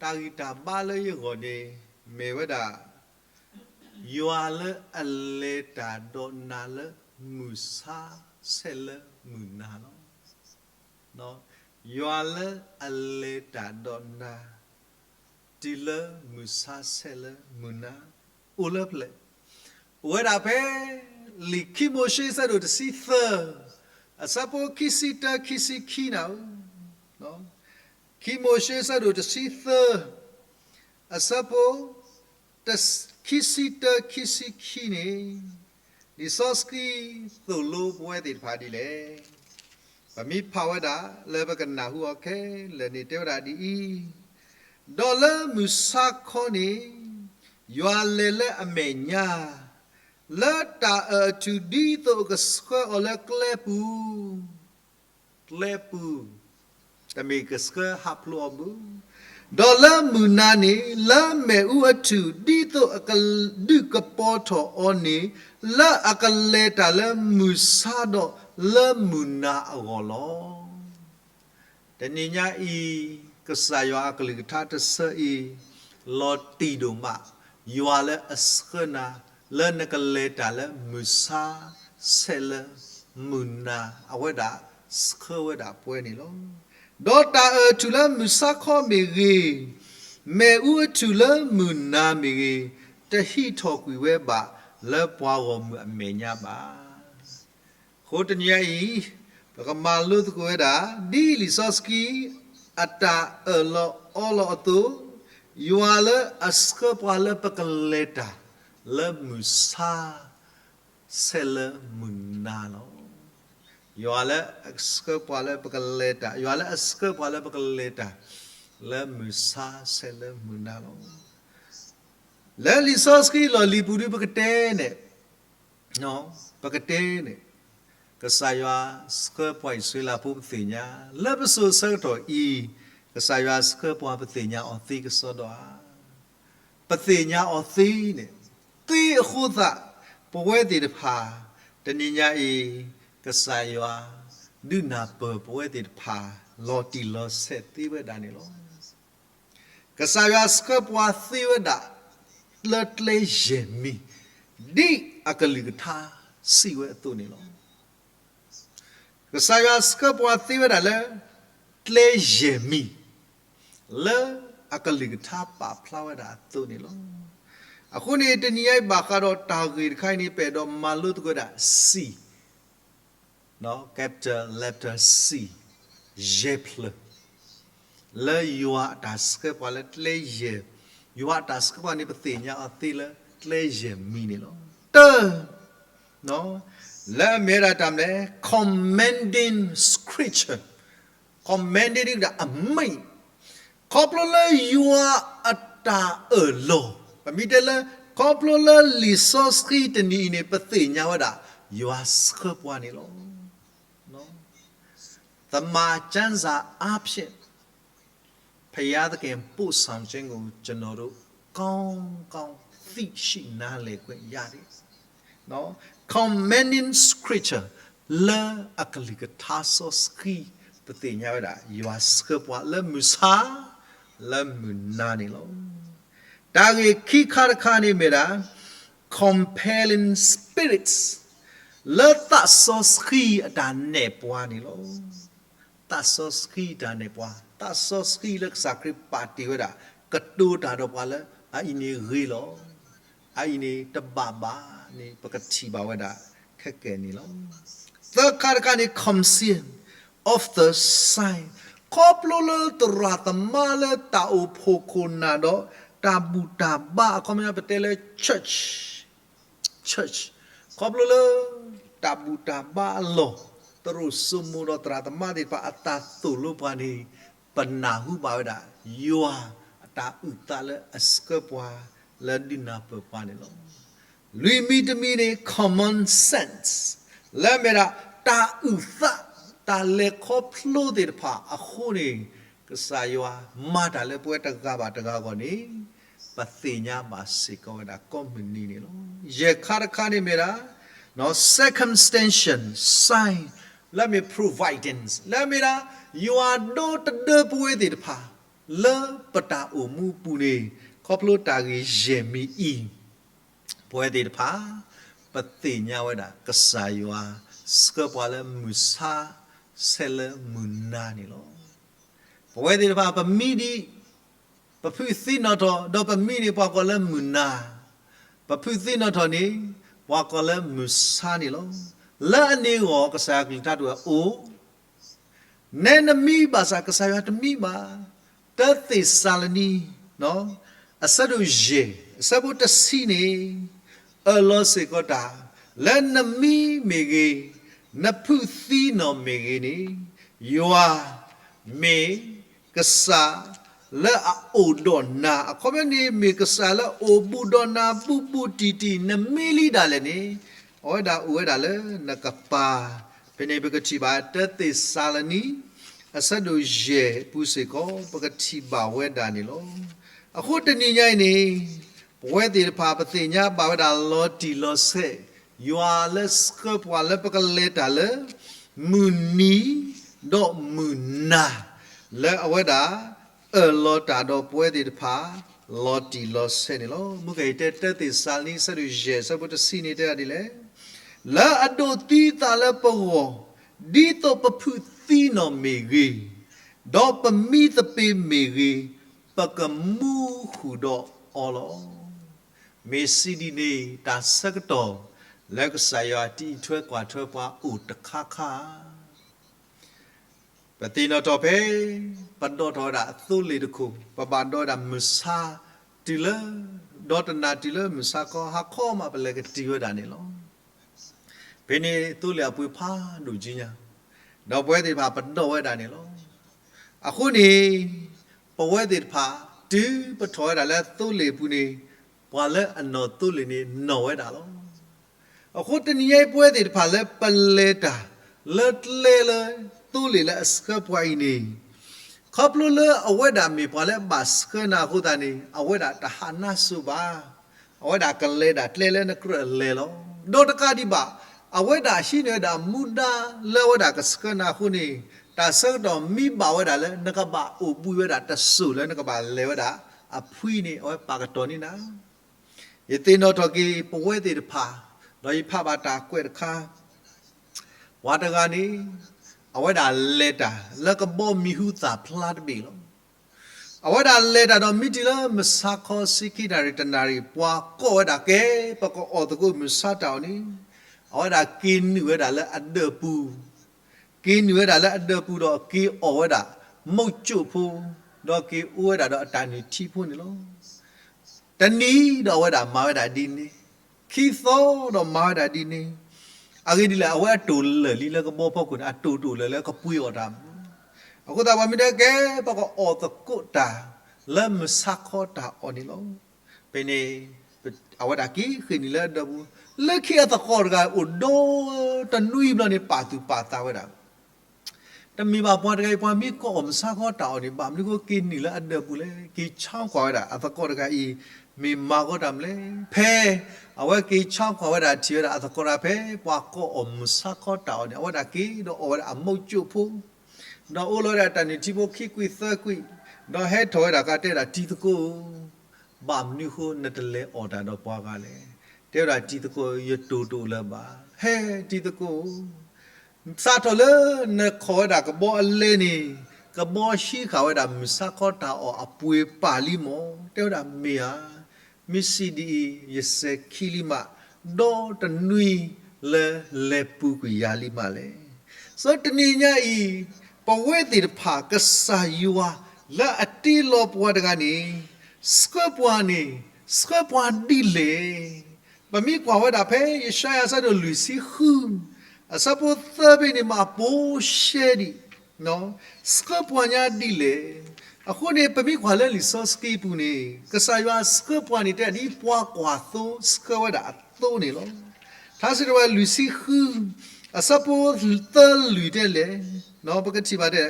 တၢ်ဂံၢ်တၢ်ဘါလၢယဂီၢ်န့ၣ် မ့ၢ်ဝဲဒၣ် ယွၤလၢအလဲၤတၢ်ဒီးနၤလၢမုၢ်ဆါဆဲးလၢမုၢ်နၤလီၤ. ယွၤလၢအလဲၤတၢ်ဒီးနၤ တုၤလၢမုၢ်ဆါဆဲးလၢမုၢ်နၤ အိၣ်လၢဖဲလဲၣ်. အိၣ်ဝဲဒၣ်ဖဲ လံာ်ခံမိၤၡ့ဆၢဒိၣ်တဆံသၢ အဆၢဖိခံဆံတၢ ခံဆံခံန့ၣ်ဧိၤ, ခံမိၤၡ့ဆၢဒိၣ်တဆံသၢ အဆၢဖိ ခံဆံတၢ ခံဆံခံန့ၣ် လံာ်စီဆှံသိၣ်လိပဝဲသ့ၣ်တဖၣ်ဒ်လဲၣ်. ပမ့ၢ်ဖးဝဲဒၣ်လၢပကနၢ်ဟူအီၤခဲလၢာ်န့ၣ် တဲဝဲဒၣ်ဒ်အံၤ, ဒီးလၢမုၢ်ဆါခီန့ၣ် ယွၤလဲၤလၢအမဲာ်ညါ, လၢတၢ်အၢၣ်အထူၣ်ဒ်သိးအကဆှၢအီၤလၢကျဲပူၤ ကျဲပူၤ, တမ့ၢ်ကဆှၢဟးဖျိးအီၤဘၣ်. ဒီးလၢမုၢ်နၤန့ၣ် လၢမ့ၣ်အူအထူၣ် ဒ်သိးအကဒုးကပီၤထီၣ်အီၤန့ၣ်, လၢအကလဲၤတၢ်လၢမုၢ်ဆါဒီးလၢမုၢ်နၤအဂီၢ်လီၤ. တနံၤညါအံၤ ကစၢ်ယွၤအကလုၢ်ကထါတဆၢအံၤ လီၤတံၢ်ဒိၣ်မး, ယွၤလၢအဆှၢနၤ လၢနကလဲၤတၢ်လၢမုၢ်ဆါဆဲးလၢမုၢ်နၤ အဝဲဒၣ်ဆှၢဝဲဒၣ်ပှၤန့ၣ်လီၤ. ဒီးတၢ်အၢၣ်ထူၣ်လၢမုၢ်ဆါခီမ့ၢ်ဂ့ၤ, မ့ၣ်အူအထူၣ်လၢမုၢ်နၤမ့ၢ်ဂ့ၤ, တဟံးထီၣ်ကွံာ်ဝဲဘၣ်လၢပှၤဂီၢ်မုၢ်အမဲာ်ညါဘၣ်. အဃိတနံၤညါအံၤ ပကမၤလိသကိးဝဲဒၣ် ဒ်လံာ်စီဆှံအတၢ်အၢၣ်လီၤအီလီၤအသိး, ယွၤလၢအဆှၢပှၤလၢပကလဲၤတၢ် လၢမုၢ်ဆါဆဲးလၢမုၢ်နၤလီၤ. ယွၤလၢအဆှၢပှၤလၢပကလဲၤတၢ်, ယွၤလၢအဆှၢပှၤလၢပကလဲၤတၢ် လၢမုၢ်ဆါဆဲးလၢမုၢ်နၤလီၤ. လၢလံာ်စီဆှံလီၢ်လံၤပူၤဒု ပကတဲန့ၣ်, ပကတဲန့ၣ်, ကစၢ်ယွၤဆှၢပှၤအံၣ်စရ့လးဖိပသ့ၣ်ညါ, လၢပစိၤဆၢကတီၢ်အံၤ, ကစၢ်ယွၤဆှၢပှၤပသ့ၣ်ညါအီၤသ့ကစီဒီဧါ. ပသ့ၣ်ညါအီၤသ့န့ၣ်, သ့အဃိသတး ပဝဲသ့ၣ်တဖၣ် တနံၤညါအံၤ ကစၢ်ယွၤ ဒုးနၢ်ပၢၢ်ပဝဲသ့ၣ်တဖၣ် လီၤတံၢ်လီၤဆဲးသ့ဝဲဒၣ်န့ၣ်လီၤ. ကစၢ်ယွၤဆှၢပှၤသ့ဝဲဒၣ် လၢကျဲယဲၢ်မံၤ, ဒ်အကလုၢ်ကထါစံးဝဲအသိးန့ၣ်လီၤ. ကစၢ်ယွၤဆှၢပှၤသ့ဝဲဒၣ်လၢ ကျဲယဲၢ်မံၤ, လၢအကလုၢ်ကထါပာ်ဖျါဝဲဒၣ်အသိးန့ၣ်လီၤ. အဃိန့ၣ် တနံၤညါအံၤဘၣ်ဃးဒီးတၢ်ဂ့ၢ်တခါအံၤန့ၣ် ပအဲၣ်ဒိးမၤလိသကိးဝဲဒၣ် စံၣ် capital letter C, ယဲၢ်ဖျၢၣ်, လၢယွၤအတၢ်ဆှၢပှၤလၢကျဲယဲၢ်, ယွၤအတၢ်ဆှၢပှၤန့ၣ် ပသ့ၣ်ညါအီၤသ့လၢကျဲယဲၢ်မံၤန့ၣ်လီၤ. တၢ, လၢအမ့ၢ်ဝဲဒၣ်တၢ်မနုၤလဲၣ်, commanding scripture, commanding ဒ်အမ့ၢ် ခီဖျိလၢယွၤအတၢ်အၢၣ်လီၤ, ပမ့ၢ်တဲလၢ ခီဖျိလၢလံာ်စီဆှံတနံၤအံၤန့ၣ် ပသ့ၣ်ညါဝဲဒၣ် ယွၤဆှၢပှၤန့ၣ်လီၤ. သမ္မာကျမ်းစာအားဖြင့် ဘုရားသခင်ပို့ဆောင်ခြင်းကို ကျွန်တော်တို့ ကောင်းကောင်းသိရှိနားလည်ခွင့်ရတယ်. Commanding scripture လၢအကလုၢ်ကထါစီဆှံ ပသ့ၣ်ညါဝဲဒၣ် ယွၤဆှၢပှၤလၢမုၢ်ဆါ လၢမုၢ်နၤန့ၣ်လီၤ. တၢ်ဂ့ၢ်ခံခါတခါန့ၣ်မ့ၢ်ဒၣ် compelling spirits လၢသးစီဆှံအတၢ်နဲၣ်ပှၤန့ၣ်လီၤ. သးစီဆှံအတၢ်နဲၣ်ပှၤ, သးစီဆှံလၢကစၢ်ခရံာ်ပာ်တ့ၢ်ဝဲဒၣ် ကတိၤတၢ်ဒီးပှၤလၢ အအံၤန့ၣ်ဂ့ၤလီၤ, အအံၤန့ၣ်တဘၣ်ဘၣ်န့ၣ် ပကထံၣ်ဘၣ်ဝဲဒၣ်ခဲကနံၣ်န့ၣ်လီၤ. သၢခါတခါန့ၣ် conceal of the sign ခီဖျိလၢသရၣ်သမါလၢတၢ်အိၣ်ဖှိၣ်ခိၣ်နၢ်ဒီး တၢ်ဘူၣ်တၢ်ဘါ အခီပညီပတဲလၢ church, church ခီဖျိလၢ တၢ်ဘူၣ်တၢ်ဘါအလီၢ် သရိာ်စိမိၤဒီးသရၣ်သမါသ့ၣ်တဖၣ်အတၢ်သိၣ်လိပှၤန့ၣ် ပနၢ်ဟူဘၣ်ဝဲဒၣ် ယွၤအတၢ်အုၣ်သးလၢအဆှၢပှၤ လၢဒုးနၢ်ပၢၢ်ပှၤန့ၣ်လီၤ. လွံၢ်မံၤတမံၤန့ၣ် common sense လၢအမ့ၢ်ဒၣ် တၢ်အုၣ်သး တၢ်လဲၤခီဖျိသ့ၣ်တဖၣ်အဃိန့ၣ် ကစၢ်ယွၤမၤတၢ်လၢပဝဲတဂၤဘၣ်တဂၤအဂီၢ်န့ၣ် ပသ့ၣ်ညါဘၣ်စ့ၢ်ကီးဝဲဒၣ်ကိးမုၢ်နံၤန့ၣ်လီၤ. ယဲၢ်ခါတခါန့ၣ်မ့ၢ်ဒၣ် circumstantial sign လၢအမ့ၢ် providence လၢအမ့ၢ်ဒၣ် ယွၤဒိတဒၢပဝဲသ့ၣ်တဖၣ် လၢပတၢ်အိၣ်မူအပူၤန့ၣ်, ခီဖျိတၢ်ဂ့ၢ်ယဲၢ်မံၤအံၤ, ပဝဲသ့ၣ်တဖၣ် ပသ့ၣ်ညါဝဲဒၣ် ကစၢ်ယွၤဆှၢပှၤလၢမုၢ်ဆါဆဲးလၢမုၢ်နၤန့ၣ်လီၤ. ပဝဲသ့ၣ်တဖၣ် ပမံဒံး, ပဖုသံနီၣ်ထီၣ်, ဒီးပမံန့ၣ် ပှၤကိးလၢမုၢ်နၤ, ပဖုသံနီၣ်ထီၣ်န့ၣ် ပှၤကိးလၢမုၢ်ဆါန့ၣ်လီၤ. လၢအန့ၣ်အဂီၢ် ကစၢ်ယွၤကလုၢ်ကထါတအိၣ် နဲနမံဘၣ်ဆၣ် ကစၢ်ယွၤတမံဘၣ်. တၢသ့းစၤလနံ အဆၢဒိၣ်ယဲၢ် အဆၢဖိတဆံန့ၣ်, အၢၣ်လီၤစ့ၢ်ကီးတၢ်, လၢနမံမ့ၢ်ဂ့ၤ, နဖုသံနီၣ်မ့ၢ်ဂ့ၤန့ၣ်, ယွၤမ့ၢ်ကစၢ်လၢအအိၣ်ဒီးနၤ, အခီပညီန့ၣ် မ့ၢ်ကစၢ်လၢအိၣ်ဘူးဒီးနၤဘူးဘူးတံၢ်တံၢ်, နမံလံဒၣ်လဲာ်န့ၣ်, အဝဲဒၣ်အိၣ်ဝဲဒၣ်လၢနကပၤ. ဖဲန့ၣ်ပကထံၣ်ဘၣ် တၢသ့းစၤလနံ အဆၢဒိၣ်ယဲၢ်အပူၤစ့ၢ်ကီး ပကထံၣ်ဘၣ်ဝဲဒၣ်န့ၣ်လီၤ. အဃိတနံၤညါအံၤန့ၣ်, ပဝဲသ့ၣ်တဖၣ် ပသ့ၣ်ညါဘၣ်ဝဲဒၣ်လီၤတံၢ်လီၤဆဲး, ယွၤလၢဆှၢပှၤလၢပကလဲၤတၢ်လၢ မုၢ်နံၤ ဒီးမုၢ်နၤ, လၢအဝဲဒၣ် အၢၣ်လီၤတၢ်ဒီးပဝဲသ့ၣ်တဖၣ် လီၤတံၢ်လီၤဆဲးန့ၣ်လီၤ. မုၢ်ကဟ့ၣ်တဲ တၢသ့းစၤလနံ အဆၢဒိၣ်ယဲၢ် အဆၢဖိတဆံန့ၣ်တဲဒ်လဲၣ်, လၢအဒိးသံအသးလၢပဂီၢ်, ဒ်သိးပဖုသံနီၣ်မ့ၢ်ဂ့ၤ, ဒီးပမံသပ့ၤမ့ၢ်ဂ့ၤ, ပကမူဃုာ်ဒီးအီၤလီၤ. မ့ၢ်စံးဒ်န့ၣ် တၢ်ဆၢကတီၢ် လၢကစၢ်ယွၤတံာ်ထွဲကွၢ်ထွဲပှၤအိၣ်တခါခါ ပသ့ၣ်နီၣ်ထီၣ်ဖဲ ပဒိးထီၣ်ဝဲဒၣ်သိလ့ၣ်တခိၣ်, ပဘၣ်ဒိးဝဲဒၣ်မုၢ်ဆါတုၤလၢ, ဒီးတနၤတုၤလၢမုၢ်ဆါခီ ဟါခီမး ပလဲၤကတံာ်ဝဲဒၣ်န့ၣ်လီၤ. ဖဲန့ၣ်သိလ့ၣ်အပှ့ၤဖးဒိၣ်ကၠံညါ, ဒီးပဝဲသ့ၣ်တဖၣ်ပဒိးဝဲဒၣ်န့ၣ်လီၤ. အဃိန့ၣ် ပဝဲသ့ၣ်တဖၣ် တုၤပထီၣ်ဝဲဒၣ်လၢသိလ့ၣ်အပူၤန့ၣ်, ပှၤလၢအနီၣ်သိလ့ၣ်န့ၣ်နီၣ်ဝဲဒၣ်လီၤ. အဃိတနံၤညါအံၤ ပဝဲသ့ၣ်တဖၣ်လၢပလဲၤတၢ် လၢကျဲလၢသိလ့ၣ်လၢအဆှၢပှၤအံၤန့ၣ်, ခီဖျိလၢအဝဲဒၣ်မ့ၢ်ပှၤလၢအဘၣ်ဆှၢနၤအဃိသတးန့ၣ် အဝဲဒၣ်တဟးနါစိၤဘၣ်. အဝဲဒၣ်ကလဲၤဒၣ်ကျဲလၢနကြၢးလဲၤလီၤ. ဒီးတကးဒံးဘၣ်, အဝဲဒၣ်ဟံးန့ၢ်ဝဲဒၣ်မူဒါလၢအဝဲဒၣ်ကဆှၢနၤအဃိန့ၣ်, တၢ်ဆၢကတီၢ်မံဘၣ်ဝဲဒၣ်လၢ နကဘၣ်အိၣ်ဘှံးဝဲဒၣ်တစိၤလၢနကဘၣ်လဲၤဝဲဒၣ်အဖှံန့ၣ် အဝဲပာ်ကတီၢ်န့ၢ်နၤ ယသ့ၣ်နီၣ်ထီၣ်က့ၤပဝဲသ့ၣ်တဖၣ်, ဒီးယဖးဘၣ်တၢ်ကွဲးတခါ, ပှၤတဂၤန့ၣ်, အဝဲဒၣ်လဲၤတၢ်လၢကဘီမံၤဟူသၣ်ဖျါတဘ့ၣ်လီၤ. အဝဲဒၣ်လဲၤတၢ်ဒီးမ့ၢ်တုၤလၢမုၢ်ဆါခီဆံခံနၣ်ရံၣ်တနၣ်ရံၣ် ပှၤကိးဝဲဒၣ်ကဲ ပကအီၣ်သကိးမုၢ်ဆါတၢ်အီၣ်န့ၣ်, အဝဲဒၣ်က့ၤနုာ်ဝဲဒၣ်လၢအဒၢးပူၤ က့ၤနုာ်ဝဲဒၣ်လၢအဒၢးပူၤဒီးက့ၤအီၣ်ဝဲဒၣ် မုန့်ကြိုးဖိ, ဒီးက့ၤအိၣ်ဝဲဒၣ်ဒီးအတၢ်နုၢ်ထံဖိန့ၣ်လီၤ. တနံၤဒီးအဝဲဒၣ်မၤဝဲဒၣ်ဒ်န့ၣ်, ခံသီဒီးမၤဝဲဒၣ်ဒ်န့ၣ်, အဂ့ၢ်ဒ်လဲၣ် အဝဲအတိၢ်လၢာ်လံလၢကဘီဖီခိၣ်န့ၣ် အတိၢ်တအိၣ်လၢၤလၢကပှ့ၤအီၣ်တၢ်မး. အဃိသတးပှၤမ့ၢ်တဲကဲ ပကအီၣ်သကိးတၢ်လၢမုၢ်ဆါခီတၢ်အီၣ်န့ၣ်လီၤ. ဖဲန့ၣ် အဝဲဒၣ်က့ၤဃ့ၢ်နုာ်လၢအဒၢးပူၤ, လၢခံအသကိးတဂၤအိၣ်ဒီတနွံဘျီန့ၣ် ပာ်သူၣ်ပာ်သးဝဲဒၣ် တမ့ၢ်ဘၣ်ပှၤတဂၤအံၤ ပှၤမ့ၢ်ကိးအီၣ်မုၢ်ဆါခီတၢ်အီၣ်န့ၣ် ဘၣ်မနုၤဃိက့ၤနုာ်လၢအဒၢးပူၤလဲၣ်. က့ၤဆါကွၢ်ဝဲဒၣ်အသကိးတဂၤအံၤ မ့ၢ်မၤဃီတၢ်မနုၤလဲၣ်. ဖဲအဝဲက့ၤဆါကွၢ်ဝဲဒၣ်ထံၣ်ဝဲဒၣ်အသကိးတဂၤ ဖဲပှၤကိးအီၣ်မုၢ်ဆါခီတၢ်အီၣ်န့ၣ် အဝဲဒၣ်က့ၤဒီးအီၣ်ဝဲဒၣ်အမုန့်ကြိုးဖိ, ဒီးအိၣ်လီၤဝဲဒၣ်တၢ်နုၢ်ထံဖိခံကွံာ်သၢကွံာ်, ဒီးဟဲထီၣ်ဝဲဒၣ်ကတဲဒၣ် တံၤသကိးဧၢ, ဘၣ်မနုၤဃိနတလဲၤအီၣ်တၢ်ဒီးပှၤဂၤလဲၣ်. တဲဝဲဒၣ်တံၤသကိးဧၢ, ယတိၢ်တအိၣ်လၢၤဘၣ်. ဟဲတံၤသကိးဧၢ, စးထီၣ်လၢနခိးဝဲဒၣ်ကဘီအလဲန့ၣ်, ကဘီဟံးဃာ်ဝဲဒၣ်မုၢ်ဆါခီတၢ်အီၣ်အပှ့ၤပာ်လံမး. တဲဝဲဒၣ်မ့ၢ်ဧါ. မ့ၢ်စံးဒ်အံၤ, ယစဲၤခံလံမး, ဒီတနွံလၢလဲၤပူၤကွံာ်ယၤလံမးလဲၣ်. ဆၢတနံၤညါအံၤ, ပဝဲသ့ၣ်တဖၣ် ကစၢ်ယွၤလၢအတ့လီၤပှၤတဂၤန့ၣ်, ဆှၢပှၤန့ၣ်, ဆှၢပှၤဒ်လဲၣ်. ပမ့ၢ်ကွၢ်ဝဲဒၣ်ဖဲယၡါယၤအဆၢဒိၣ်လွံၢ်ဆံဃု, အဆၢဖိသၢဖဲန့ၣ် မၤပိာ်ရှဲဒံး, ဆှၢပှၤညါဒ်လဲၣ်. အဃိန့ၣ် ပမ့ၢ်ကွၢ်လၢလံာ်စီဆှံပူၤန့ၣ် ကစၢ်ယွၤဆှၢပှၤန့ၣ် တဲဒ်ပှၤကွၢ်သိဆှၢဝဲဒၣ်အသိန့ၣ်လီၤ. ထါစံးထီၣ်ပတြၢၤလွံၢ်ဆံဃု, အဆၢဖိသၢလွံၢ်တဲလဲၣ်, ပကထံၣ်ဘၣ်တဲ,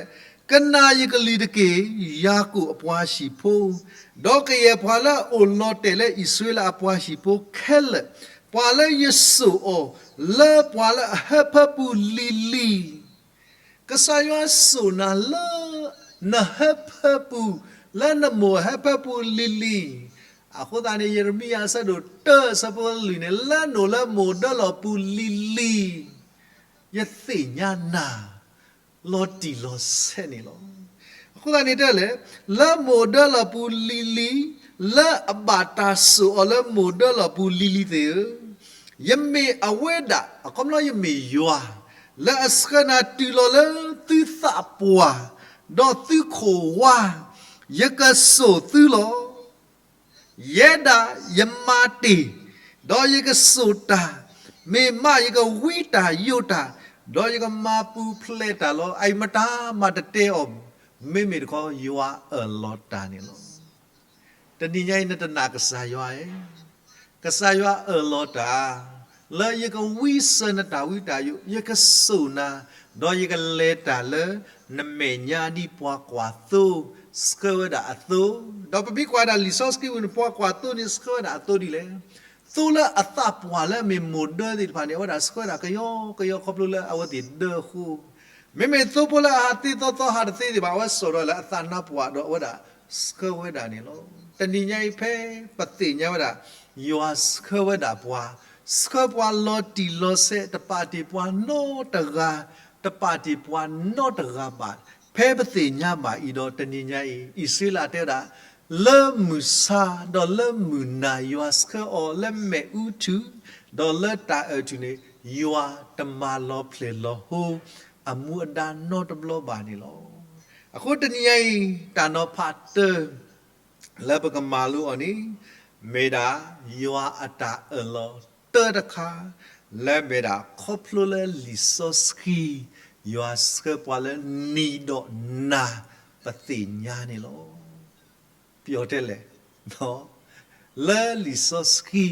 ကနၣ်ယကလုၢ်တက့ၢ်, ယၤကိာ်အပှၤဟံၣ်ဖိ, ဒီးကယဲၢ်ပှၤလၢအအိၣ်လီၤတဲာ်လၢအံၣ်စရ့လးအပှၤဟံၣ်ဖိခဲလၢာ်, ပှၤလၢယစိာ်အီၤလၢပှၤလၢအဟၢဖၢပူၤလံၤလံၤ ကစၢ်ယွၤစိာ်နၤလၢ နဟၢဖၢပူၤ လၢနမိၢ်ဟဲဖၢပူၤလံၤလံၤ, အဃိသတးန့ၣ် ယံးရမံယၤအဆၢဒိၣ်တၢ အဆၢဖိလွံၢ်န့ၣ် လၢနအိၣ်လၢမိၢ်ဒၢလီၢ်ပူၤလံၤလံၤ, ယသ့ၣ်ညါနၤ လီၤတံၢ်လီၤဆဲးန့ၣ်လီၤ. အဃိသတးန့ၣ်တဲလဲၣ်, လၢမိၢ်ဒၢလီၢ်ပူၤလံၤလံၤ, လၢအဘၣ်တၢ်စိာ်အီၤလၢမိၢ်ဒၢလီၢ်ပူၤလံၤလံၤသ့ၣ်ဧၢ, ယမ့ၢ်အဝဲဒၣ်, အခီပညီယမ့ၢ်ယွၤ, လၢအဆှၢနၤတုၤလီၤလၢသုသးပှၢ်, ဒီးသုခိၣ်ဝါ, ယကစိာ်သုလီၤ. ယဲဒၣ်ယမၤတ့ၢ်, ဒီးယကစိာ်တၢ်, မ့ၢ်မးယကဝံတၢ်ယိးတၢ်, ဒီးယကမၤပူၤဖျဲးတၢ်လီၤ. အအံၤမတၤမၤတတဲအီၤ, မ့မ့ၢ်တခီယွၤအၢၣ်လီၤတၢ်န့ၣ်လီၤ. တနံၤညါအံၤနတနာ်ကစၢ်ယွၤဧါ, ကစၢ်ယွၤအၢၣ်လီၤတၢ်, လၢယကဝံစၢၤနတၢ်ဝံတၢ်ယိး, ယကစိာ်နၤ, ဒီးယကလဲၤတၢ်လၢနမဲာ်ညါဒ်ပှၤကွၢ်သိ ဆှၢဝဲဒၣ်အသိ, ဒီးပမ့ၢ်ကွၢ်ဒၣ်လံာ်စီဆှံပူၤန့ၣ် ပှၤကွၢ်သိန့ၣ် ဆှၢဝဲဒၣ်အသိဒ်လဲၣ်. သိလၢအသးပှၢ်လၢအမ့ၢ်မိၢ်ဒၢသ့ၣ်တဖၣ်န့ၣ် အဝဲဒၣ်ဆှၢဝဲဒၣ်ကယီကယီခီဖျိလၢအဝဲသ့ၣ်ဒၢအဃိ, မ့မ့ၢ်သိဖိလၢအဟးသ့သီသီဟးတသ့သ့ၣ်ဘၣ် အဝဲစိာ်ဒီးလၢအသးနါပှၢ်ဒီးအဝဲဒၣ်ဆှၢဝဲဒၣ်န့ၣ်လီၤ. တနံၤညါအံၤဖဲပသ့ၣ်ညါဝဲဒၣ် ယွၤဆှၢဝဲဒၣ်ပှၤ, ဆှၢပှၤလီၤတံၢ်လီၤဆဲး တပာ်တ့ၢ်ပှၤနီတဂၤ, တပာ်တ့ၢ်ပှၤနီတဂၤဘၣ်, ဖဲပသ့ၣ်ညါဘၣ်အံၤဒီးတနံၤညါအံၤ အံၣ်စရ့လးတဲဝဲဒၣ်, လၢမုၢ်ဆါဒီးလၢမုၢ်နၤ ယွၤဆှၢအီၤလၢမ့ၣ်အူထုး, ဒီးလၢတၢ်အၢၣ်ထူၣ်န့ၣ် ယွၤတမၤလီၤဖျဲၣ်လီၤဟိ အမူအဒါနီတဘျီဘၣ်န့ၣ်လီၤ. အဃိတနံၤညါအံၤ တၢ်နီၤဖးတၢ လၢပကမၤလိအီၤန့ၣ် မ့ၢ်ဒၣ်ယွၤအတၢ်အၢၣ်လီၤတၢတခါ လၢမ့ၢ်ဒၣ်ခီဖျိလၢလံာ်စီဆှံ ယွၤဆှၢပှၤလၢနံၤဒီးနၤ ပသ့ၣ်ညါန့ၣ်လီၤ. ပယီၤတဲလဲၣ်, လၢလံာ်စီဆှံ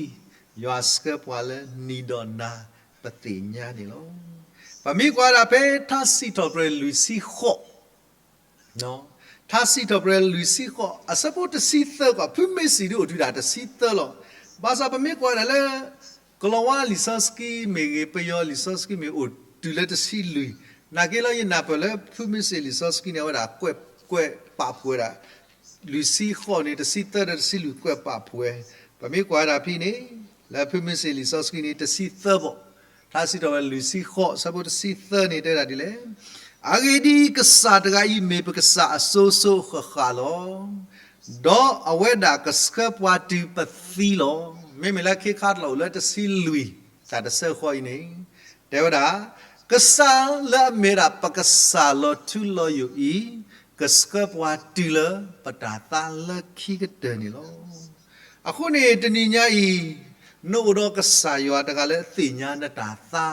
ယွၤဆှၢပှၤလၢနံၤဒီးနၤ ပသ့ၣ်ညါန့ၣ်လီၤ. ပမ့ၢ်ကွၢ်ဒၣ်ဖဲထါစံးထီၣ်ပတြၢၤလွံၢ်ဆံဃိး ထါစံးထီၣ်ပတြၢၤလွံၢ်ဆံဃိး အဆၢဖိတဆံသၢကွၢ် ဖုမ့ၢ်စံးဒုးအိၣ်တုၤဒၣ်တဆံသၢလီၤ. ဘၣ်ဆၣ်ပမ့ၢ်ကွၢ်ဒၣ်လၢ ကလီၤဝါလံာ်စီဆှံမ့ၢ်ဂ့ၤ ပယီၤလံာ်စီဆှံမ့ၢ်အိၣ်တုၤလၢတဆံလွံၢ်, နာ်က့လၢယနၢ်ပၢၢ်လၢဖုမ့ၢ်စံးလံာ်စီဆှံန့ၣ် အဝဲဒၣ်ကွဲးပာ်ဖှိၣ်ဝဲဒၣ် လွံၢ်ဆံဃိးန့ၣ် တဆံသၢဒီးတဆံလွံၢ်ကွဲးပာ်ဖှိၣ်ဝဲ, ပမ့ၢ်ကွၢ်ဝဲဒၣ်ဖဲန့ၣ် လၢဖုမ့ၢ်စံးလံာ်စီဆှံန့ၣ် တဆံသၢဘၣ်, ထါစံးထီၣ်ပတြၢၤလွံၢ်ဆံဃိး အဆၢဖိတဆံသၢန့ၣ် တဲဒၣ်ဒ်လဲၣ်, အဂ့ၢ်ဒ်အံၤ, ကစၢ်တဂၤအံၤမ့ၢ်ပကစၢ်အစိၤစိၤဃၣ်ဃၣ်လီၤ. ဒီးအဝဲဒၣ်ကဆှၢပှၤတုၤပသံလီၤ. မ့မ့ၢ်လၢခ့ခါတလီၢ်အိၣ်လၢတဆံလွံၢ် တၢ်တဆၢဃီအံၤန့ၣ် တဲဝဲဒၣ်, ကစၢ်လၢအမ့ၢ်ဒၣ်ပကစၢ်လီၤထူလီၤယိာ်အံၤ, ကဆှၢပှၤတုၤလၢပတၢ်သါလၢခံကတၢၢ်န့ၣ်လီၤ. အဃိန့ၣ် တနံၤညါအံၤ နအိၣ်ဒီးကစၢ်ယွၤတဂၤလၢအသ့ၣ်ညါနတၢ်သါ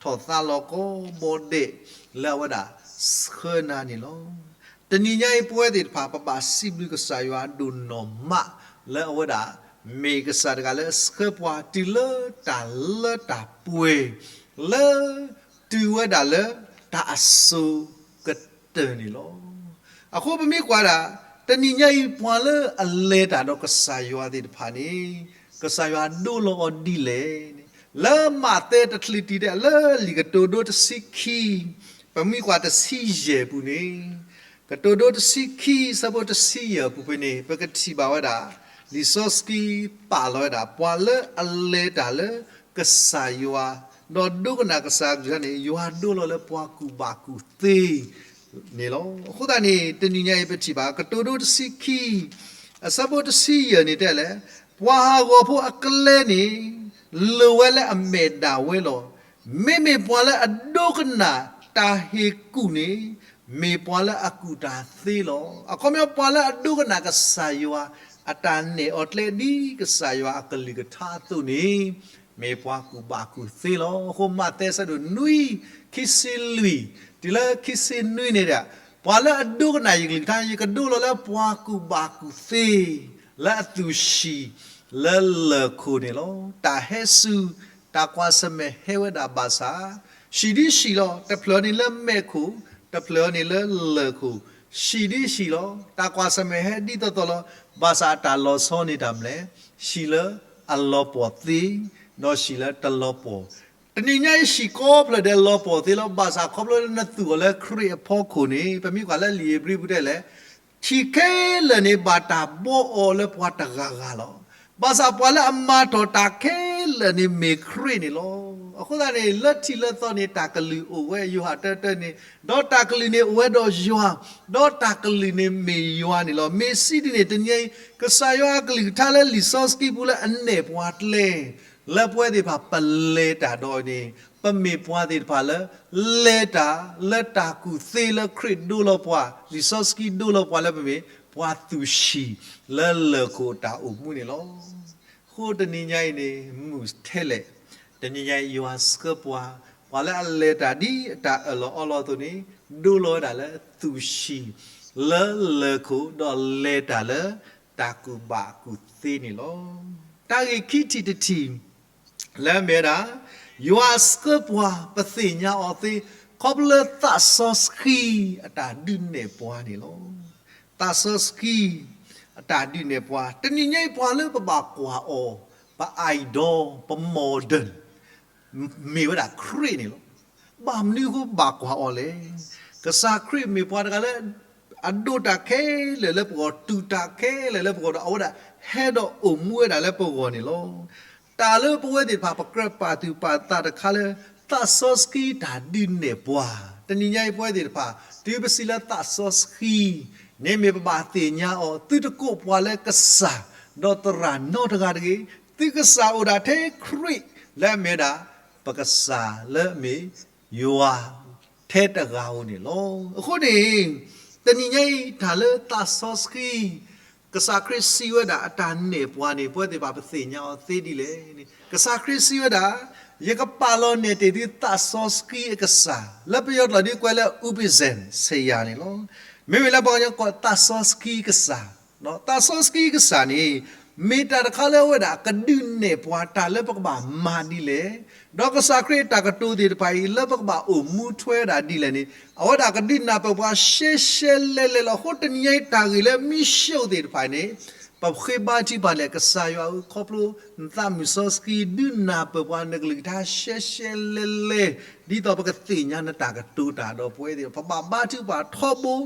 ထီၣ်သါလီၤကီဘီဒဲး လၢအဝဲဒၣ်ဆှၢနၤန့ၣ်လီၤ. တနံၤညါအံၤပဝဲသ့ၣ်တဖၣ် ပဘၣ်စံးဘျုးကစၢ်ယွၤဒိၣ်နီၢ်မး လၢအဝဲဒၣ် မ့ၢ်ကစၢ်တဂၤလၢအဆှၢပှၤတုၤလၢတၢ်လၢတၢ်ပှဲၤ လၢတုၤဝဲဒၣ်လၢတၢ်အစိၤကတၢၢ်န့ၣ်လီၤ. အဃိပမ့ၢ်ကွၢ်ဒၣ် တနံၤညါအံၤပှၤလၢအလဲၤတၢ်ဒီးကစၢ်ယွၤသ့ၣ်တဖၣ်န့ၣ် ကစၢ်ယွၤဒိလီၤအီၤဒ်လဲၣ်န့ၣ် လၢမးသဲတချုးတံၢ်ဒဲး လၢလံာ်ကတိၤဒိတဆံခံ ပမ့ၢ်ကွၢ်တဆံယဲၢ်ပူၤန့ၣ် ကတိၤဒိတဆံခံ ဆၢဖိတဆံယဲၢ်ပူၤဖဲန့ၣ် ပကထံၣ်ဘၣ်ဝဲဒၣ် လံာ်စီဆှံပာ်လီၤဝဲဒၣ် ပှၤလၢအလဲၤတၢ်လၢကစၢ်ယွၤ ဒီးဒိကနၣ်ကစၢ်အကလုၢ်န့ၣ် ယွၤဒိလီၤလၢပှၤကူၣ်ဘၣ်ကူၣ်သ့န့ၣ်လီၤ. အဃိသတးန့ၣ် တနံၤညါအံၤပထံၣ်ဘၣ် ကတိၤဒိတဆံခံ အဆၢဖိတဆံယဲၢ်န့ၣ်တဲလဲၣ်, ပှၤဟးဂီၤဖိအကျဲန့ၣ် လိၤဝဲလၢအမဲာ်ဒၣ်ဝဲလီၤ. မ့မ့ၢ်ပှၤလၢအဒိကနၣ်တၢ်ဟ့ၣ်ကူၣ်န့ၣ် မ့ၢ်ပှၤလၢအကူၣ်တၢ်သ့လီၤ. အခီပညီ ပှၤလၢအဒိကနၣ်ကစၢ်ယွၤ အတၢ်နဲၣ်အီၤကျဲဒ်ကစၢ်ယွၤအကလုၢ်ကထါအသိးန့ၣ် မ့ၢ်ပှၤကူၣ်ဘၣ်ကူၣ်သ့လီၤ. အဃိမးသဲဆၢဒိၣ်နွံ ခံဆံလွံၢ် တုၤလၢခံဆံနွံန့ၣ်ဒီး ပှၤလၢအဒိကနၣ်ယကလုၢ်ကထါ ယကဒိလီၤလၢပှၤကူၣ်ဘၣ်ကူၣ်သ့ လၢအသူၣ်ဟံၣ်လၢလၢၢ်ခိၣ်န့ၣ်လီၤ. တၢ်ဟဲစူၤ တၢ်ကွၢ်ဆၢၣ်မဲာ်ဟဲဝဲဒၣ်ဘၣ်ဆၣ် ဟံၣ်ဒ်ဟံၣ်လီၤ. တဖျၢၣ်န့ၣ်လၢမဲးခိၣ်, တဖျၢၣ်န့ၣ်လၢလၢၢ်ခိၣ်, ဟံၣ်ဒ်ဟံၣ်လီၤ. တၢ်ကွၢ်ဆၢၣ်မဲာ်ဟဲဒ်သိးသိးလီၤ. ဘၣ်ဆၣ်အတၢ်လီၤဆီန့ၣ်တၢ်မနုၤလဲၣ်, ဟံၣ်လၢအလီၤပှီၢ်သ့, ဒီးဟံၣ်လၢတလီၤပှီၢ်. တနံၤညါအံၤဟံၣ်ကိးဖျၢၣ်ဒဲးလီၤပှီၢ်သ့လီၤ. ဘၣ်ဆၣ်ခီဖျိလၢနသူၣ်အီၤလၢခရံာ်အဖီခိၣ်န့ၣ် ပမ့ၢ်ကွၢ်လၢလံာ်ဧ့ၤဘြံၤပူၤတဲလဲၣ် ထံၣ်ခဲလၢာ်န့ၣ် ဘၣ်တၢ်ဘှီအီၤလၢပှၤတဂၤဂၤလီၤ. ဘၣ်ဆၣ်ပှၤလၢအမၤထီၣ်တၢ်ခဲလၢာ်န့ၣ်မ့ၢ်ခရံာ်န့ၣ်လီၤ. အဃိသတးန့ၣ် လၢထံးလၢသီန့ၣ် တၢ်ကလုၢ်အိၣ်ဝဲ ယိၤဟၣ်တၢတၢန့ၣ်, ဒီးတၢ်ကလုၢ်န့ၣ်အိၣ်ဝဲဒီးယွၤ, ဒီးတၢ်ကလုၢ်န့ၣ်မ့ၢ်ယွၤန့ၣ်လီၤ. မ့ၢ်စံးဒ်န့ၣ် တနံၤအံၤ ကစၢ်ယွၤအကလုၢ်ကထါလၢလံာ်စီဆှံပူၤလၢအနဲၣ်ပှၤကျဲ လၢပဝဲသ့ၣ်တဖၣ်ပလဲၤတၢ်ဒီးန့ၣ် ပမ့ၢ်ပှၤသ့ၣ်တဖၣ်လၢ လဲၤတၢ်လၢတၢ်ကူၣ်သ့လၢခရံာ်ဒိလီၤပှၤ, လံာ်စီဆှံဒိလီၤပှၤလၢပမ့ၢ်ပှၤသူၣ်ဆံၣ်လၢလၢၢ်ခိၣ်တၢ်အိၣ်မူန့ၣ်လီၤ. အဃိတနံၤညါအံၤန့ၣ် မုာ်ထဲလဲၣ်, တနံၤညါအံၤယွၤဆှၢပှၤ, ပှၤလၢအလဲၤတၢ်ဒ်အတၢ်အၢၣ်လီၤအီလီၤအသိးန့ၣ် ဒိလီၤဝဲဒၣ်လၢသူၣ်ဆံၣ်လၢလၢၢ်ခိၣ် ဒီးလဲၤတၢ်လၢတၢ်ကူၣ်ဘၣ်ကူၣ်သ့န့ၣ်လီၤ. တၢ်ဂ့ၢ်ခံထံၣ်တထံၣ် လၢအမ့ၢ်ဝဲဒၣ် ယွၤဆှၢပှၤ ပသ့ၣ်ညါအီၤသ့ ခီဖျိလၢသးစီဆှံအတၢ်ဒုးနဲၣ်ပှၤန့ၣ်လီၤ. သးစီဆှံအတၢ်ဒုးနဲၣ်ပှၤ, တနံၤညါအံၤပှၤလၢပဘၣ်ကွၢ်အီၤ, ပ idol, ပ model မ့ၢ်ဝဲဒၣ်ခရံာ်န့ၣ်လီၤ. ဘၣ်မနုၤအဃိပဘၣ်ကွၢ်အီၤလဲၣ်. ကစၢ်ခရံာ်မ့ၢ်ပှၤတဂၤလၢ အဒိးတၢ်ခဲလၢာ်လၢပဂီၢ်, တူၢ်တၢ်ခဲလၢာ်လၢပဂီၢ်ဒီး အဝဲဒၣ်ဟဲဒီးအိၣ်မူဝဲဒၣ်လၢပဂီၢ်န့ၣ်လီၤ. တၢ်လၢပဝဲသ့ၣ်တဖၣ် ပကြၢးပာ်သူၣ်ပာ်သးတခါလၢ သးစီဆှံတၢ်ဒုးနဲၣ်ပှၤ, တနံၤညါအံၤပဝဲသ့ၣ်တဖၣ် တုၤပစံးလၢသးစီဆှံ န့ၣ်မ့ၢ်ပဘၣ်သ့ၣ်ညါအီၤ, သုတကိးပှၤလၢကစၢ် ဒီးသရၣ်နီတဂၤတဂ့ၤ, သုကစၢ်အိၣ်ဒၣ်ထဲခရံာ်လၢအမ့ၢ်ဝဲဒၣ် ပကစၢ်လၢအမ့ၢ်ယွၤထဲတဂၤဧိၤန့ၣ်လီၤ. အဃိန့ၣ် တနံၤညါအံၤ တၢ်လၢသးစီဆှံ ကစၢ်ခရံာ်စံးဝဲဒၣ်အတၢ်နဲၣ်ပှၤန့ၣ် ပဝဲသ့ၣ်တဖၣ်ပသ့ၣ်ညါအီၤသ့ဒ်လဲၣ်န့ၣ် ကစၢ်ခရံာ်စံးဝဲဒၣ်, ယကပာ်လီၤနဲၣ်တ့ၢ်သုသးစီဆှံအကစၢ်, လၢပယီၤကျိာ်ဒ်ကွဲးလၢ ဥပဇၢၣ်စယၤန့ၣ်လီၤ. မ့မ့ၢ်လၢပှၤကညီကိးသးစီဆှံကစၢ်, သးစီဆှံကစၢ်န့ၣ် မ့ၢ်တၢ်တခါလၢအဝဲဒၣ်ကဒုးနဲၣ်ပှၤတၢ်လၢပကဘၣ်မၤဒ်လဲၣ်, ဒီးကစၢ်ခရံာ်အတၢ်ကတိၤသ့ၣ်တဖၣ်အံၤ လၢပကဘၣ်အိၣ်မူထွဲဝဲဒၣ်ဒ်လဲၣ်န့ၣ် အဝဲဒၣ်ကဒုးနၢ်ပၢၢ်ပှၤရှဲရှဲလဲလဲလီၤ. အဃိတနံၤညါအံၤတၢ်ဂ့ၢ်လၢမံရှိၣ်သ့ၣ်တဖၣ်န့ၣ် ပဃ့ဘါထုကဖၣ်လဲၣ်, ကစၢ်ယွၤဧၢ, ခီဖျိနသးမုၢ်စီဆှံဒုးနၢ်ပၢၢ်ပှၤနကလုၢ်ကထါရှဲရှဲလဲလဲ, ဒ်သိးပကသ့ၣ်ညါနတၢ်ကတိၤတၢ်ဒီးပဝဲသ့ၣ် ပဘၣ်ဘါထုကဖၣ်ထီဘိ,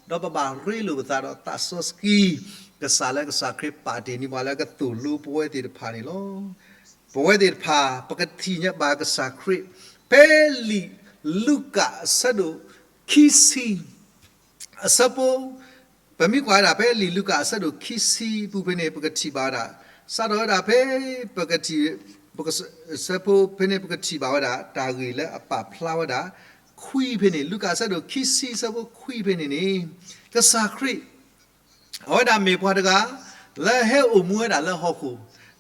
ဒီးပဘၣ်ရ့လိာ်ပသးဒီးသးစီဆှံ, ကစၢ်လၢကစၢ်ခရံာ်ပာ်တ့ၢ်န့ၢ်ပှၤလၢကသိၣ်လိပဝဲသ့ၣ်တဖၣ်န့ၣ်လီၤ. ပဝဲသ့ၣ်တဖၣ် ပကထံၣ်ညါဘၣ်ကစၢ်ခရံာ် ဖဲလံာ်လူၤကၣ်အဆၢဒိၣ်ခံဆံ အဆၢဖိ, ပမ့ၢ်ကွၢ်ဝဲဒၣ်ဖဲလံာ်လူၤကၣ်အဆၢဒိၣ်ခံဆံအပူၤဖဲန့ၣ် ပကထံၣ်ဘၣ်ဝဲဒၣ်, စးထီၣ်ဝဲဒၣ်ဖဲ ပကထံၣ်, အဆၢဖိဖဲန့ၣ် ပကထံၣ်ဘၣ်ဝဲဒၣ် တၢ်ဂ့ၢ်လၢအပာ်ဖျါဝဲဒၣ် ခွံဖဲန့ၣ်, လူၤကၣ်အဆၢဒိၣ်ခံဆံအဆၢဖိခွံဖဲန့ၣ်န့ၣ်, ကစၢ်ခရံာ် အဝဲဒၣ်မ့ၢ်ပှၤတဂၤ လၢဟဲအိၣ်မူဝဲဒၣ်လၢဟီၣ်ခိၣ်,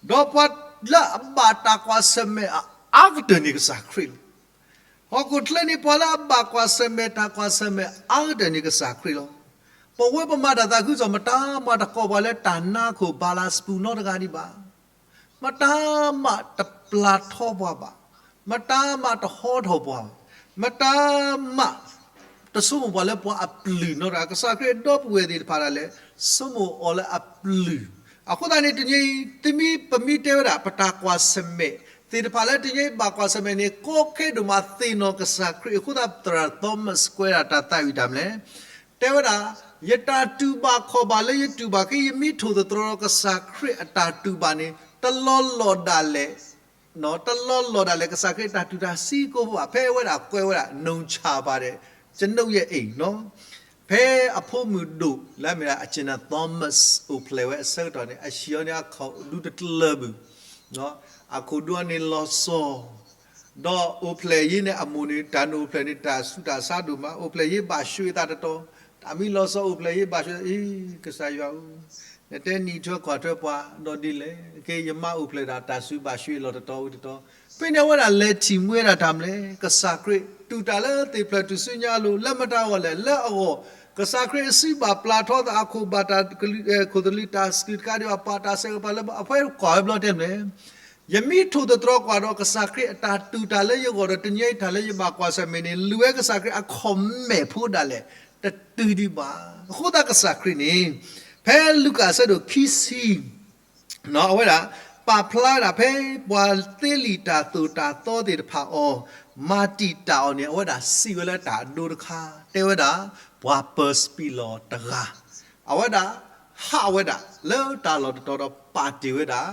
ဒီးပှၤလၢအဘၣ်တၢ်ကွၢ်ဆၢၣ်မဲာ်အအါကတၢၢ်န့ၣ်ကစၢ်ခရံာ်လီၤ. ဟီၣ်ခိၣ်ချၢန့ၣ် ပှၤလၢအဘၣ်ကွၢ်ဆၢၣ်မဲာ်တၢ်ကွၢ်ဆၢၣ်မဲာ်အအါကတၢၢ်န့ၣ်ကစၢ်ခရံာ်လီၤ. ပဝဲပမၤတၢ်သးခုကစီၣ် မတၤမးတကိးပှၤလၢတၢ်နါခိၣ်ဘၤလးစပူၤနီတဂၤဒံးဘၣ်. မတၤမးတပျၢ်ထီပှၤဘၣ်. မတၤမးတဟီထီၣ်ပှၤဘၣ်. မတၤမး တဆိကမိၣ်ပှၤလၢပှၤအပျုၢ်နီတဂၤ, ကစၢ်ခရံာ်ဒီပုၢ်ဝဲၢ်သ့ၣ်တဖၣ်ဒၣ်လဲာ် ဆိကမိၣ်အီၤလၢအပျုၢ်. အဃိသတးန့ၣ် တနံၤအံၤ သုမ့ၢ်ပမ့ၢ်တဲဝဲဒၣ် ပတၢ်ကွၢ်ဆၢၣ်မဲာ်သ့ၣ်တဖၣ်လၢတနံၤအံၤဘၣ်ကွၢ်ဆၢၣ်မဲာ်န့ၣ် ကီခဲဒိၣ်မးသ့ၣ်နီၣ်ကစၢ်ခရံာ်အဃိသတး သရၣ် Thomas ကွဲးဒၣ်တၢ်သးဝံၣ်တၢ်မနုၤလဲၣ်, တဲဝဲဒၣ်, ယတၢ်တူၢ်ဘၣ်ခီၣ်ဘၣ်လၢယတူၢ်ဘၣ်က့ၤ ယမ့ၢ်ထိၣ်သတြီၤဒီးကစၢ်ခရံာ်အတၢ်တူၢ်ဘၣ်န့ၣ် တလီၤလီၢ်ဒၣ်လဲာ် တလီၤလီၢ်ဒၣ်လဲာ် ကစၢ်ခရံာ်တၢ်တူၢ်တၢ်ဆံးကိးဖုဘၣ်. ဖဲအဝဲဒၣ်ကွဲးဝဲဒၣ် နုန်ချၢ်ပါဒဲး ကျွန်ုပ်ရဲ့အိမ် ဖဲအဖိမုၣ်ဒိၣ်လၢအမ့ၢ်ဒၣ် အကၠနၣ် Thomas အိၣ်ဖျဲၣ်ဝဲအဆၢကတီၢ်န့ၣ် အဟံၣ်အီၤန့ၣ် အခီၣ်ဒူတကျၢၤဘၣ်, အခိၣ်ဒူအီၤန့ၣ်လီၤစီၤ, ဒီးအိၣ်ဖျဲၣ်ယ့န့ၣ် အမိၢ်န့ၣ် တၢ်န့ၣ်အိၣ်ဖျဲၣ်န့ၣ် တၢ်ဆူးတၢ်ဆါဒိၣ်မး, အိၣ်ဖျဲၣ်ယ့ဘၣ်ၡွ့သးတတီၤ, တၢ်မ့ၢ်လီၤစီၤအိၣ်ဖျဲၣ်ယ့ဘၣ်ၡွ့, အ့ ကစၢ်ယွၤဧၢ, နတဲနံၤထွဲကွၢ်ထွဲပှၤဒီးဒ်လဲၣ်, က့ ယမါအိၣ်ဖျဲၣ်ဒၣ်တၢ်ဆူးဘၣ်ၡွ့လီၤတတီၤဝံၤတတီၤ, ဖဲန့ၣ်အဝဲဒၣ်လဲၤထံၣ်မှံဝဲဒၣ်တၢ်မနုၤလဲၣ်, ကစၢ်ခရံာ် တူၢ်တၢ်လၢသ့ၣ်ဖျၢၣ်ထူၣ်စုညါအလိၤ လၢမတၤအဂီၢ်လဲၣ်, လၢအဂီၢ် ကစၢ်ခရံာ်အစုဘၣ်ပျၢ်ထီသးအခိၣ်ဘၣ်တၢ်ကလုၢ်, ခိၣ်သလုးတၢ်စူၢ်တခါဒံးဘၣ် ပာ်တၢ်ဆဲးကပၤလၢ အဖဲကွၢ်ဝဲဘျီတဲမနုၤလဲၣ် ယမ့ၢ်ထိၣ်သတြီၤကွၢ်ဒီးကစၢ်ခရံာ်အတၢ်တူၢ်တၢ်လၢယဂီၢ်ဒီး တနံၤအံၤတၢ်လၢယဘၣ်ကွၢ်ဆၢၣ်မဲာ်န့ၣ် လူၤဝဲကစၢ်ခရံာ်အခီၣ်မဲာ်ဖိဒၣ်လဲာ် တတုၤဒံးဘၣ်. အဃိသတးကစၢ်ခရံာ်န့ၣ် ဖဲလူၤကၣ်အဆၢဒိၣ်ခံဆံ အဝဲဒၣ် ပာ်ဖျါဝဲဒၣ်ဖဲပှၤသ့လံာ်တၢ်သိၣ်တၢ်သီသ့ၣ်တဖၣ်အီၤ မၤတံာ်တာ်အီၤန့ၣ် အဝဲဒၣ်စံးဝဲလၢတၢ်အဒိတခါ တဲဝဲဒၣ် ပှၤပၢၤစပံးလီၢ်တဂၤ အဝဲဒၣ် ဟးဝဲဒၣ်လၢတၢ်လီၢ်တတီၤဒီးပာ်တ့ၢ်ဝဲဒၣ်